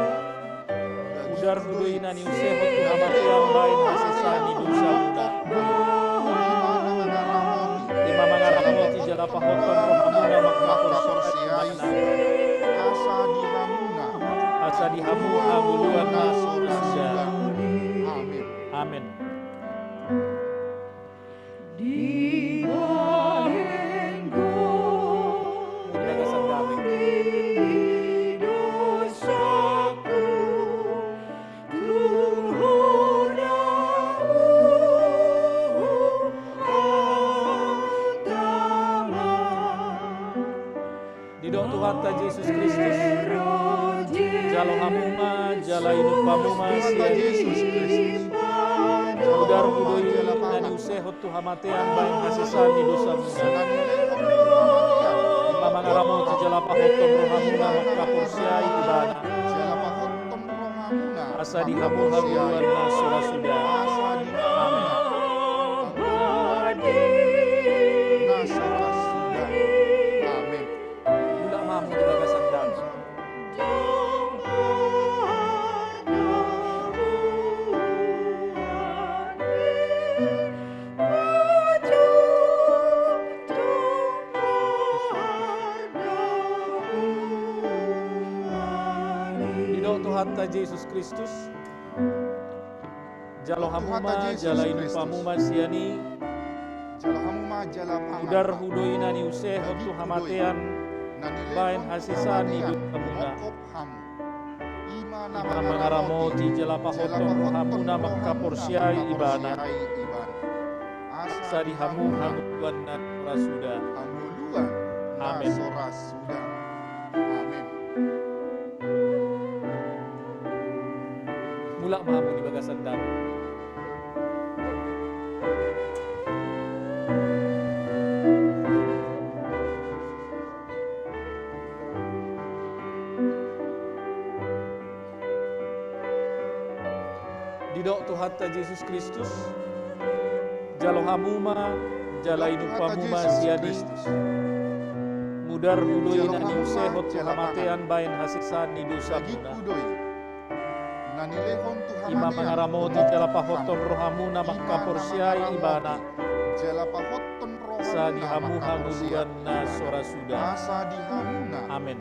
Mudarhu do i na niusehon tu hamatean baen hasesaan ni dosamuna. Ima mangaramoti jala pahothon rohamuna mangkaporseai ibana. Asa di hamuna. Asa di hamu hangoluan na so ra suda. Amen. Amen. Dibahen Ho di dosaku, tu Ho do huhatama. Didok Tuhanta Jesus Kristus. Jalo hamu ma jala inup hamu ma sian i. Mudarhu do i na niusehon tu hamatean baen hasesaan ni dosamuna. Ima mangaramoti jala pahothon rohamuna mangkaporseai ibana. Asa di hamu hangoluan na so ra suda. Amen. Amen. Mulak ma hamu di bagasan dame. Tuhanta Jesus Kristus, jalo hamu ma jala inup hamu ma sian i. Mudar hudoi na niusehon tu hamatean baen hasesaan ni dosamuna. Ima mangaramoti jala pahothon rohamuna mangkaporseai Ibana. Asa di hamu hangoluan na so ra suda. Amen. Mulak ma hamu di bagasan damei. Didok Tuhanta Jesus Kristus, jalo hamu ma jala inup hamu ma sian i. Mudar hudoi na niusehon tu hamatean baen hasesaan ni dosamuna. Ima mangaramoti jala pahothon rohamuna mangkaporseai Ibana. Asa di hamu hangoluan na so ra suda. Amen.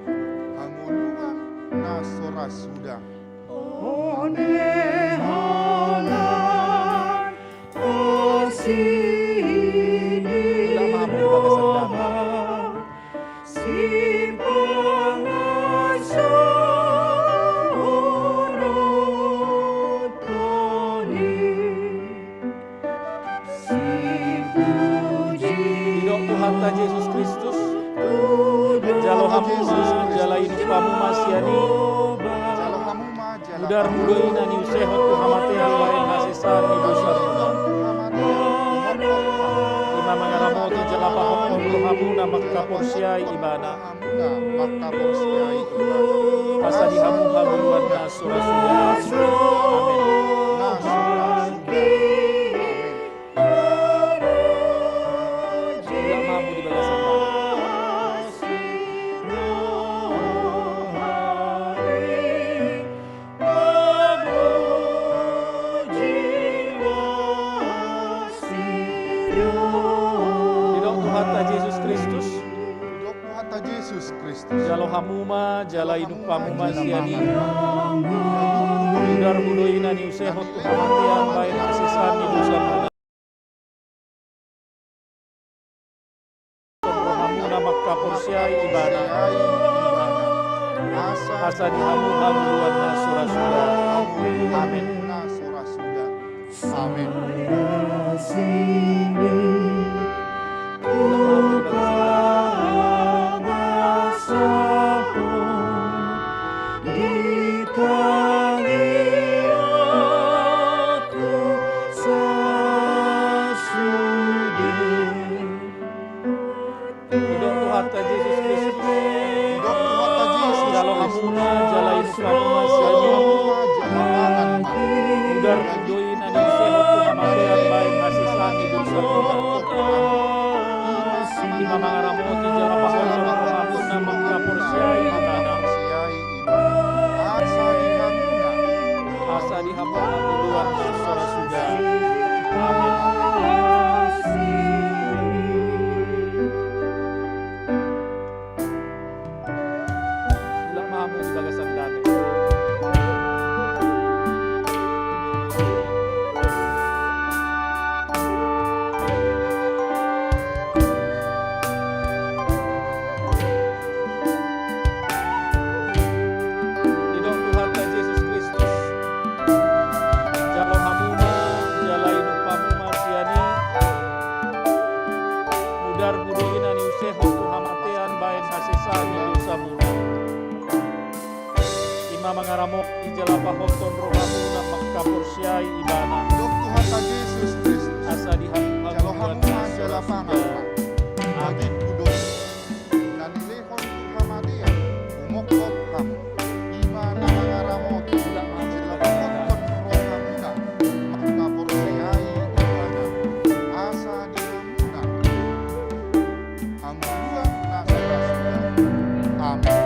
Didok Tuhanta Jesus Kristus, jalo hamu ma jala inup hamu ma sian i. Mudar hudoi na niusehon tu hamatean baen hasesaan ni dosamuna. Ima mangaramoti jala pahothon rohamuna mangkaporseai Ibana. Asa di hamu hangoluan na so ra suda. Amen. Mulak ma hamu di bagasan damei. Didok Tuhanta Jesus Kristus. Jalo hamu ma jala inup hamu ma sian i. Mudar hudoi na niusehon tu hamatean baen hasesaan ni dosamuna. Rohamuna mangkaporseai Ibana. Asa di hamu hangoluan na so ra suda. Amen. Amen. Didok Tuhanta Jesus Kristus. Didok Tuhanta Jesus Kristus. Jalo hamu ma jala inup hamu ma sian i. Jalo hamu ma jala mangan ma. Mudar hudoi na niusehon tu hamatean baen hasesaan ni dosamuna. Ima mangaramoti jala pahothon rohamuna mangkaporseai Ibana. Asa di hamuna. Asa di hamuna hangoluan na so ra suda. Amen. Mulak ma hamu di bagasan damei. Didok Tuhanta Jesus Kristus, jalo hamu ma jala inup hamu ma sian i. Mudar hudoi na niusehon tu hamatean baen hasesaan ni dosamuna. Ima mangaramoti jala pahothon rohamuna mangkaporseai Ibana. Didok Tuhanta Jesus Kristus. Asa di hamu hangoluan na so ra suda. Amen. Dagingku do i na nilehon tu hamatean, umongkop hamu. Ima na mangaramoti jala pahothon rohamuna mangkaporseai Ibana. Asa di hamuna hangoluan na so ra suda. Amen.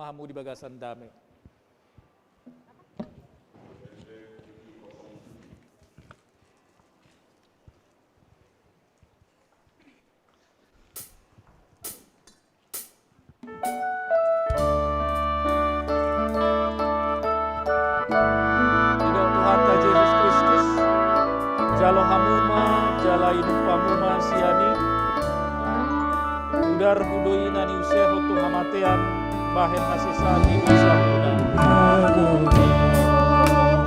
ma hamu di bagasan dame. Didok Tuhanta Jesus Kristus, jalo hamu ma jala inum hamu ma sian i, udarhu do i na niusehon tu hamatean, bahen hasesaan ni dosa muna.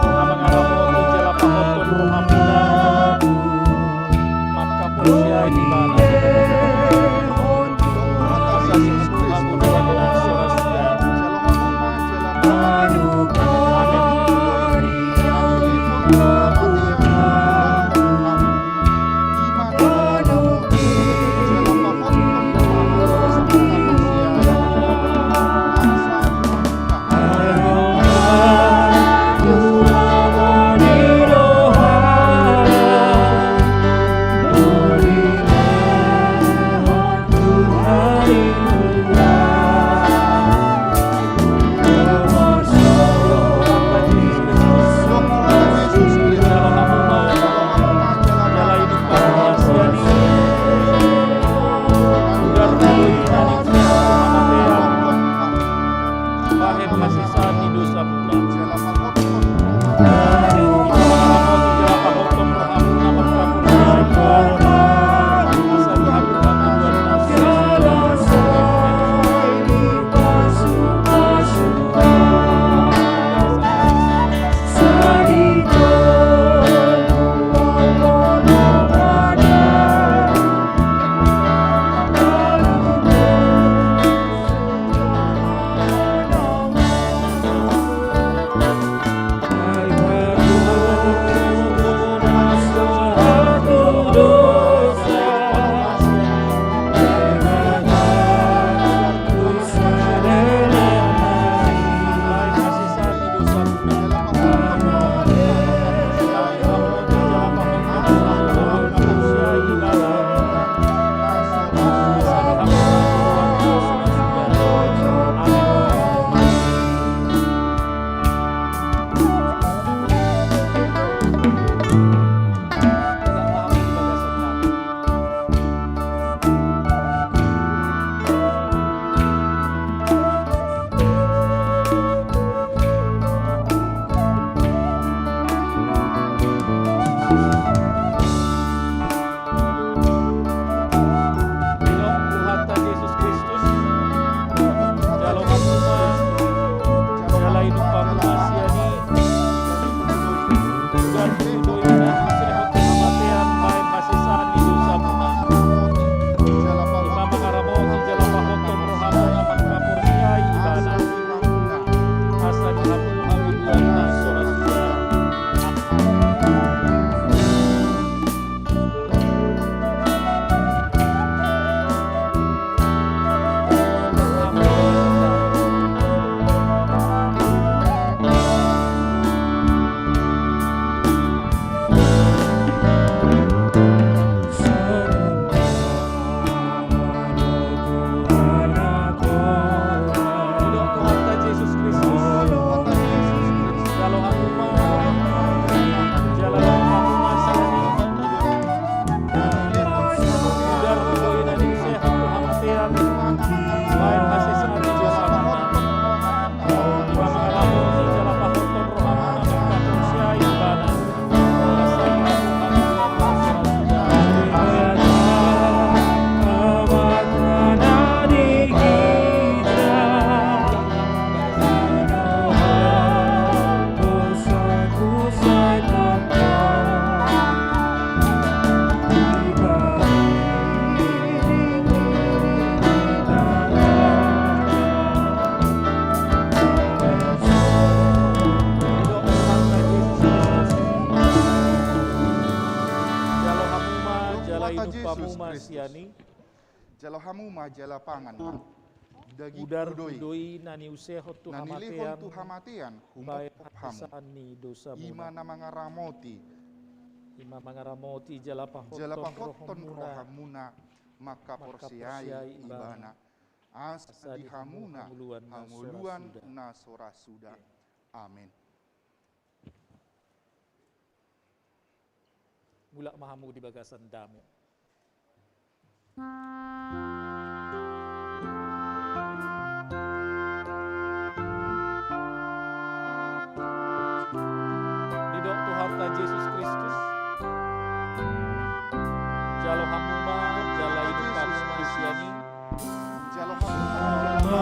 Ima mangaramoti jala pahothon roha muna, mangkaporseai ibana. Asa singkop hamu dosa muna. Amen. Didok Tuhanta Jesus Kristus, jalo hamu ma, jala inum hamu ma sian i, udarhu do i na niusehon tu hamatean, bahen hasesaan ni dosa muna. Ima mangaramoti jala pahothon roha muna, mangkaporseai ibana. Asa di hamu habibuan na so ra suda. Jalo hamu ma, jala inum hamu ma sian i. Jalo hamu ma, jala pangan ma. Udarhu do i na niusehon tu hamatean, humophop hamu. Ima na mangaramoti. Ima mangaramoti jala pahothon roha muna, mangkaporseai ibana. asa di hamuna hangoluan na so ra suda. Amen. Mulak ma hamu di bagasan dame. Didok Tuhanta Jesus Kristus, jalo hamu ma jala inup hamu ma sian i. Jalo hamu ma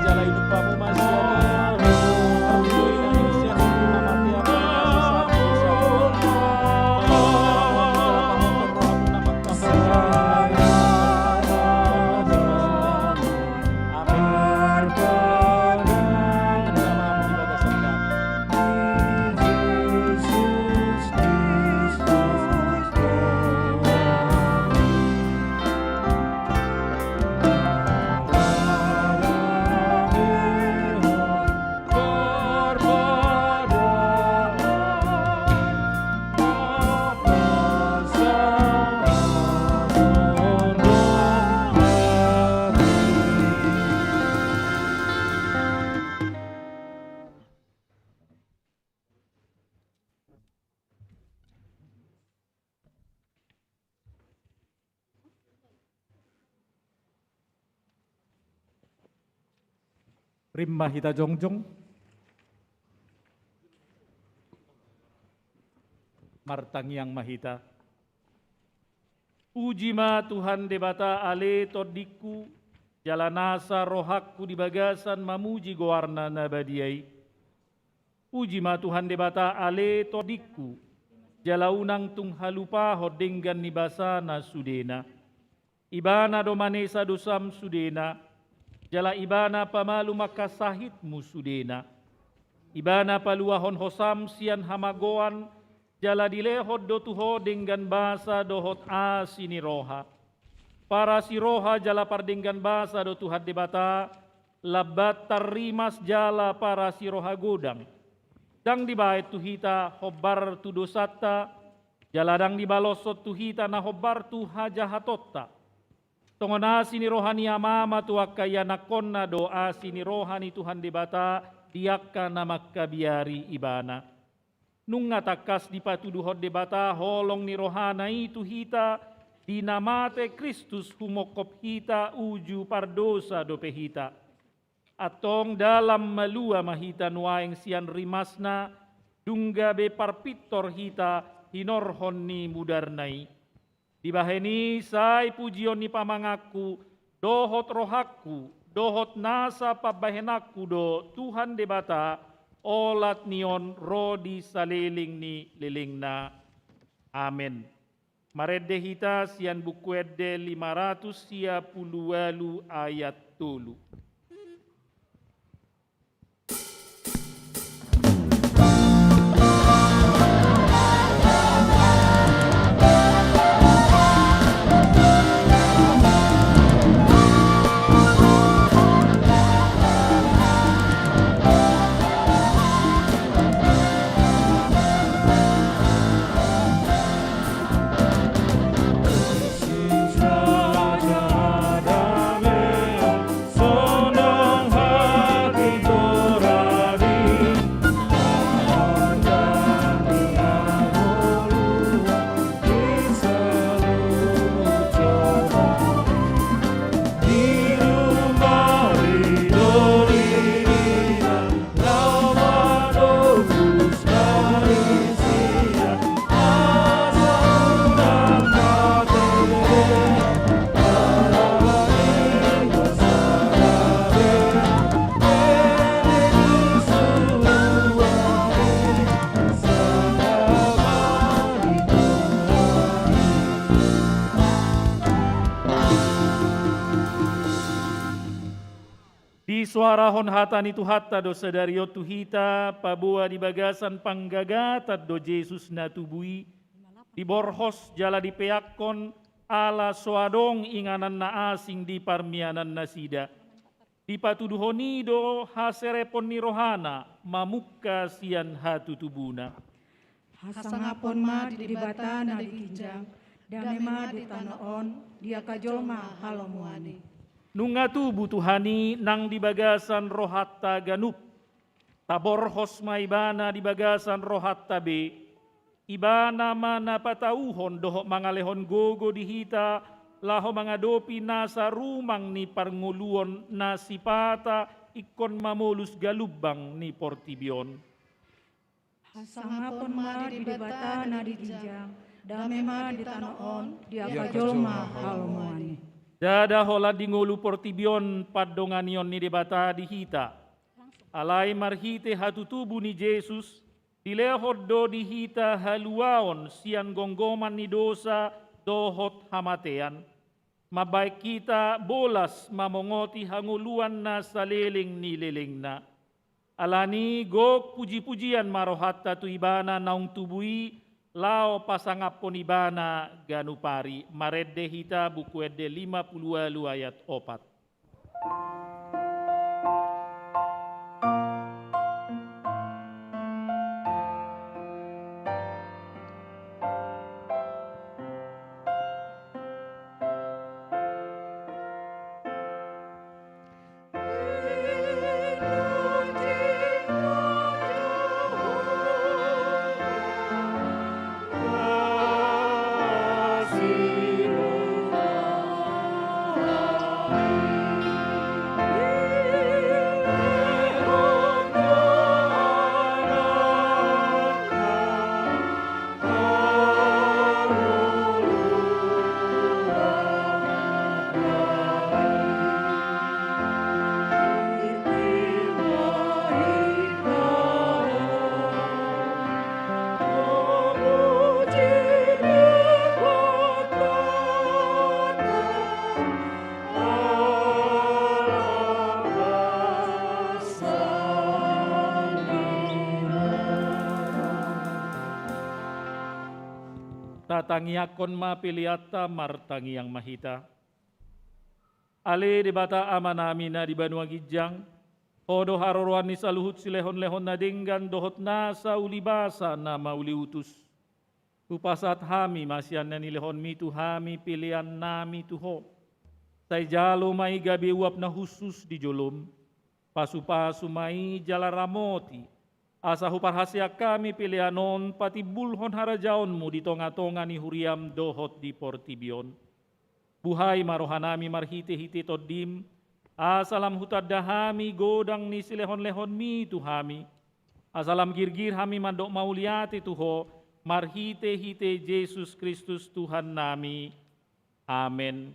jala inup hamu ma sian i. Rima hita jongjong. Martangiang ma hita. Puji ma Tuhan Debata ale tondingku, jala nasa rohangku di bagasan mamuji goarna na badia i. Puji ma Tuhan Debata ale tondingku, jala unang tung halupahon denggan ni basana sudena. Ibana do manesa dosam sudena, jala Ibana pamalum angka sahitmu sudena. Ibana paluahon hosam sian hamagoan, jala dilehon do tu ho denggan basa dohot asi ni roha. Parasi roha jala pardenggan basa do Tuhan Debata, lambat tarrimas jala parasi roha godang. Ndang dibahen tu hita hombar tu dosanta, jala ndang dibaloshon tu hita na hombar tu hajahatonta. Songon asi ni roha ni Ama ma tu angka ianakhonna do asi ni roha ni Tuhan Debata di angka na mangkabiari Ibana. Nunga tangkas dipatuduhon Debata holong ni rohana i tu hita, di na mate Kristus humongkop hita uju pardosa dope hita. Antong dalan malua ma hita nuaeng sian rimasna, dung gabe parpintor hita hinorhon ni mudarna i. Dibahen i sai pujion ni pamanganku, dohot rohangku, dohot nasa pambahenanku do Tuhan Debata, olat ni on ro di saleleng ni lelengna. Amen. Marende hita sian Buku Ende lima ratus sia pulu ualu ayat tolu. Suarahon hata ni Tuhanta do sadari on tu hita, paboa di bagasan panggagatan do Jesus na tubu i, diborhos jala dipeakkon, ala so adong inganan na asing di parmianan nasida. Dipatuduhon i do haserepon ni rohana mamungka sian hatutubuna. Hasangapon ma di Debata na di ginjang, dame ma di tano on, di angka jolma halomoan i. Nunga tubu Tuhan i nang di bagasan rohanta ganup. Taborhos ma ibana di bagasan rohanta be. Ibana ma na patauhon dohot mangalehon gogo di hita, laho mangadopi nasa rumang ni parngoluon na sipata ingkon mamolus galumbang ni portibi on. Hasangapon ma di Debata na di ginjang, dame ma di tano on, di angka jolma halomoan i. Ndada holan di ngolu portibi on pandonganion ni Debata di hita. Alai marhite hatutubu ni Jesus, dilehon do di hita haluaon sian gomgoman ni dosa dohot hamatean. Mambahen hita bolas mamongoti hangoluan na saleleng ni lelengna. Alani gok pujipujian ma rohanta tu Ibana naung tubu i, laho pasangaphon Ibana ganup ari. Marende hita Buku Ende lima pulu ualu ayat opat. Tatangiangkon ma peleanta, martangiang ma hita. Ale Debata Amanami na di banua ginjang, Ho do haroroan ni saluhut silehonlehon na denggan dohot nasa ulibasa na mauliutus. Hupasahat hami ma sian na nilehonmi tu hami peleannami tu Ho. Sai jalo ma i gabe uap na hushus di jolom. Pasupasu ma i jala ramoti, asa huparhaseang hami pelean on patimbulhon harajaonmu di tongatonga ni huriam dohot di portibi on. Buhai ma rohanami marhitehite Tondim, asa lam hutanda hami godang ni silehonlehonmi tu hami, asa lam girgir hami mandok mauliate tu Ho, marhitehite Jesus Kristus Tuhannami. Amen.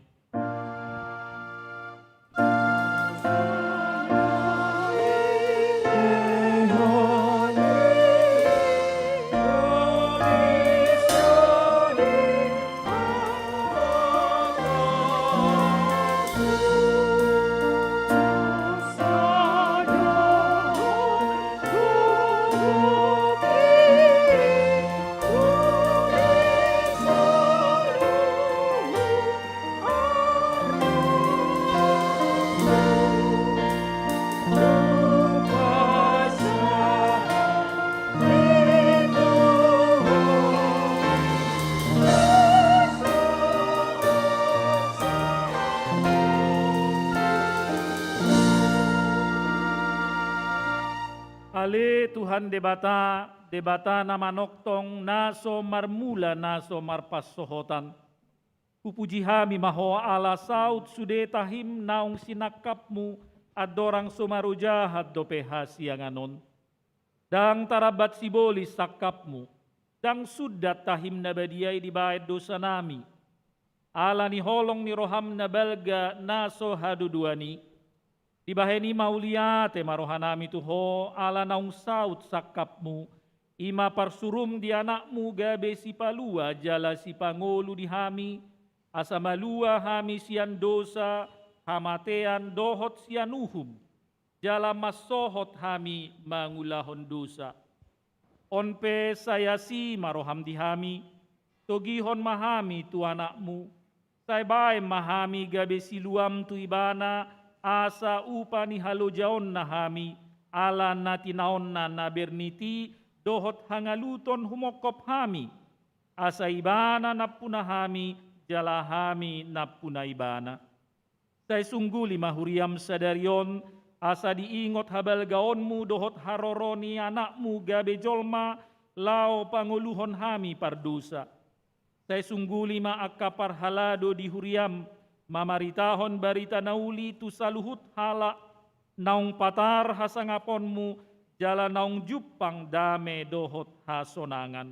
Ale Tuhan Debata, Debata na manongtong, na so marmula, na so marpansohotan. Hupuji hami ma Ho ala saut sude tahim naung sinangkapmu andorang so marojahan dope hasiangan on. Ndang tarambat sibolis sangkapmu, ndang sundat tahim na badia i dibahen dosanami. Ala ni holong ni roham na balga na so haduduan i, dibahen i mauliate ma rohanami tu Ho ala naung saut sangkapmu, i ma parsurum di Anakmu gabe sipalua jala sipangolu di hami, asa malua hami sian dosa, hamatean dohot sian uhum. jala mansohot hami mangulahon dosa. On pe sai asi ma roham di hami, togihon ma hami tu Anakmu, sai baen ma hami gabe siluam tu Ibana, asa upa ni halojaonna hami, ala na tinaonna na bernit i dohot hangaluton humongkop hami, asa Ibana nampuna hami, jala hami nampuna Ibana. Sai sungguli ma huriam sadari on, asa diingot habalgaonmu dohot haroro ni Anakmu gabe jolma, laho pangoluhon hami pardosa. Sai sungguli ma angka parhalado di huriam, mamaritahon barita na uli tu saluhut halak, naung patar hasangaponmu, jala naung jumpang dame dohot hasonangan.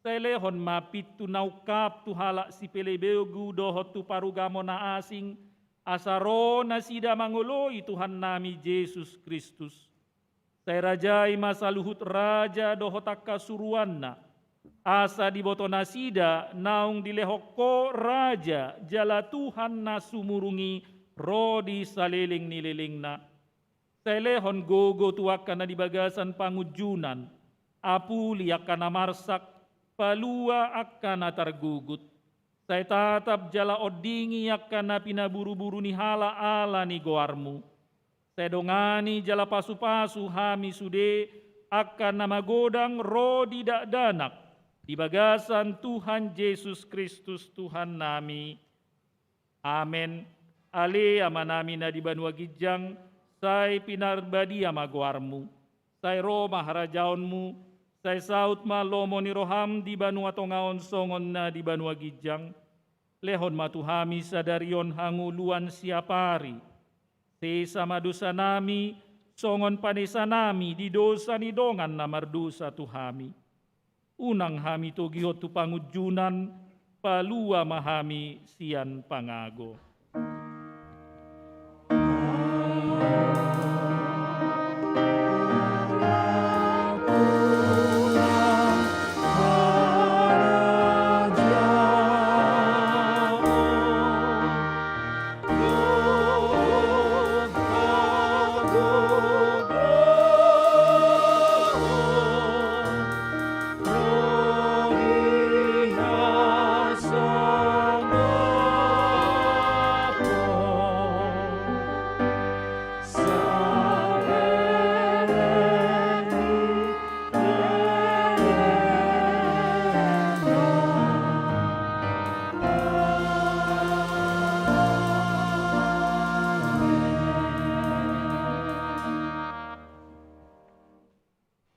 Sai lehon ma pintu na ungkap tu halak sipelebegu dohot tu parugamo na asing, asa ro nasida mangoloi Tuhannami Jesus Kristus. Sai rajai ma saluhut raja dohot angka suruanna, asa diboto nasida naung dilehon Ho Raja jala Tuhan na sumurung i ro di saleleng ni lelengna. Sai lehon gogo tu angka na di bagasan pangunjunan, apuli angka na marsak, palua angka na targugut. Sai tatap jala ondingi angka na pinaburuburu ni halak ala ni goarmu. Sai dongani jala pasupasu hami sude angka na magodang ro di dakdanak, di bagasan Tuhan Jesus Kristus Tuhannami. Amen. Ale Amanami na di banua ginjang, sai pinarbadia ma goarmu. Sai ro ma harajaonmu, sai saut ma lomo ni roham di banua tonga on songon na di banua ginjang. Lehon ma tu hami sadari on hangoluan siapari. Sesa ma dosanami, songon panesanami di dosa ni dongan na mardosa tu hami. Unang hami togihon tu pangunjunan, palua ma hami sian pangago.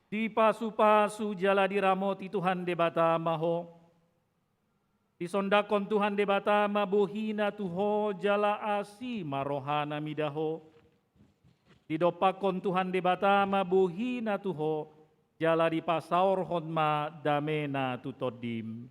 Dipasupasu jala diramoti Tuhan Debata ma ho. Disondangkon Tuhan Debata ma bohina tu ho jala asi ma rohana mida ho. Didompakkon Tuhan Debata ma bohina tu ho, jala dipasaorhon ma damena tu tondim.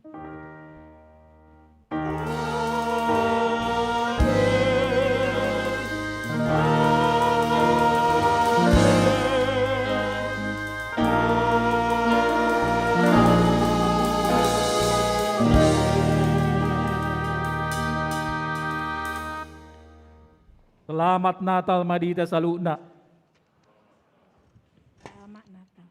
Selamat Natal ma di hita saluhutna. Selamat Natal.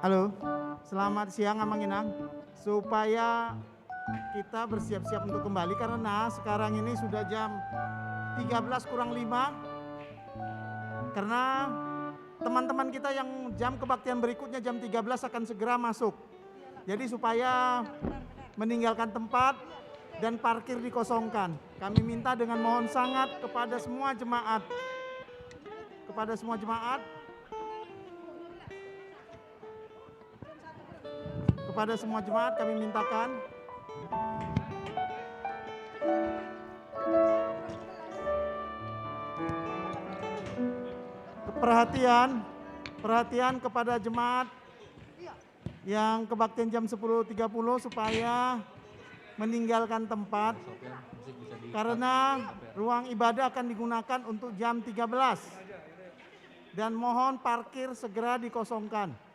Halo, selamat siang Amang Inang. Supaya kita bersiap-siap untuk kembali karena sekarang ini sudah jam tiga belas kurang lima. Karena teman-teman kita yang jam kebaktian berikutnya jam tiga belas akan segera masuk. Jadi supaya meninggalkan tempat dan parkir dikosongkan. Kami minta dengan mohon sangat kepada semua jemaat. Kepada semua jemaat. Kepada semua jemaat kami mintakan perhatian, perhatian kepada jemaat yang kebaktian jam sepuluh tiga puluh supaya meninggalkan tempat karena ruang ibadah akan digunakan untuk jam tiga belas. Dan mohon parkir segera dikosongkan.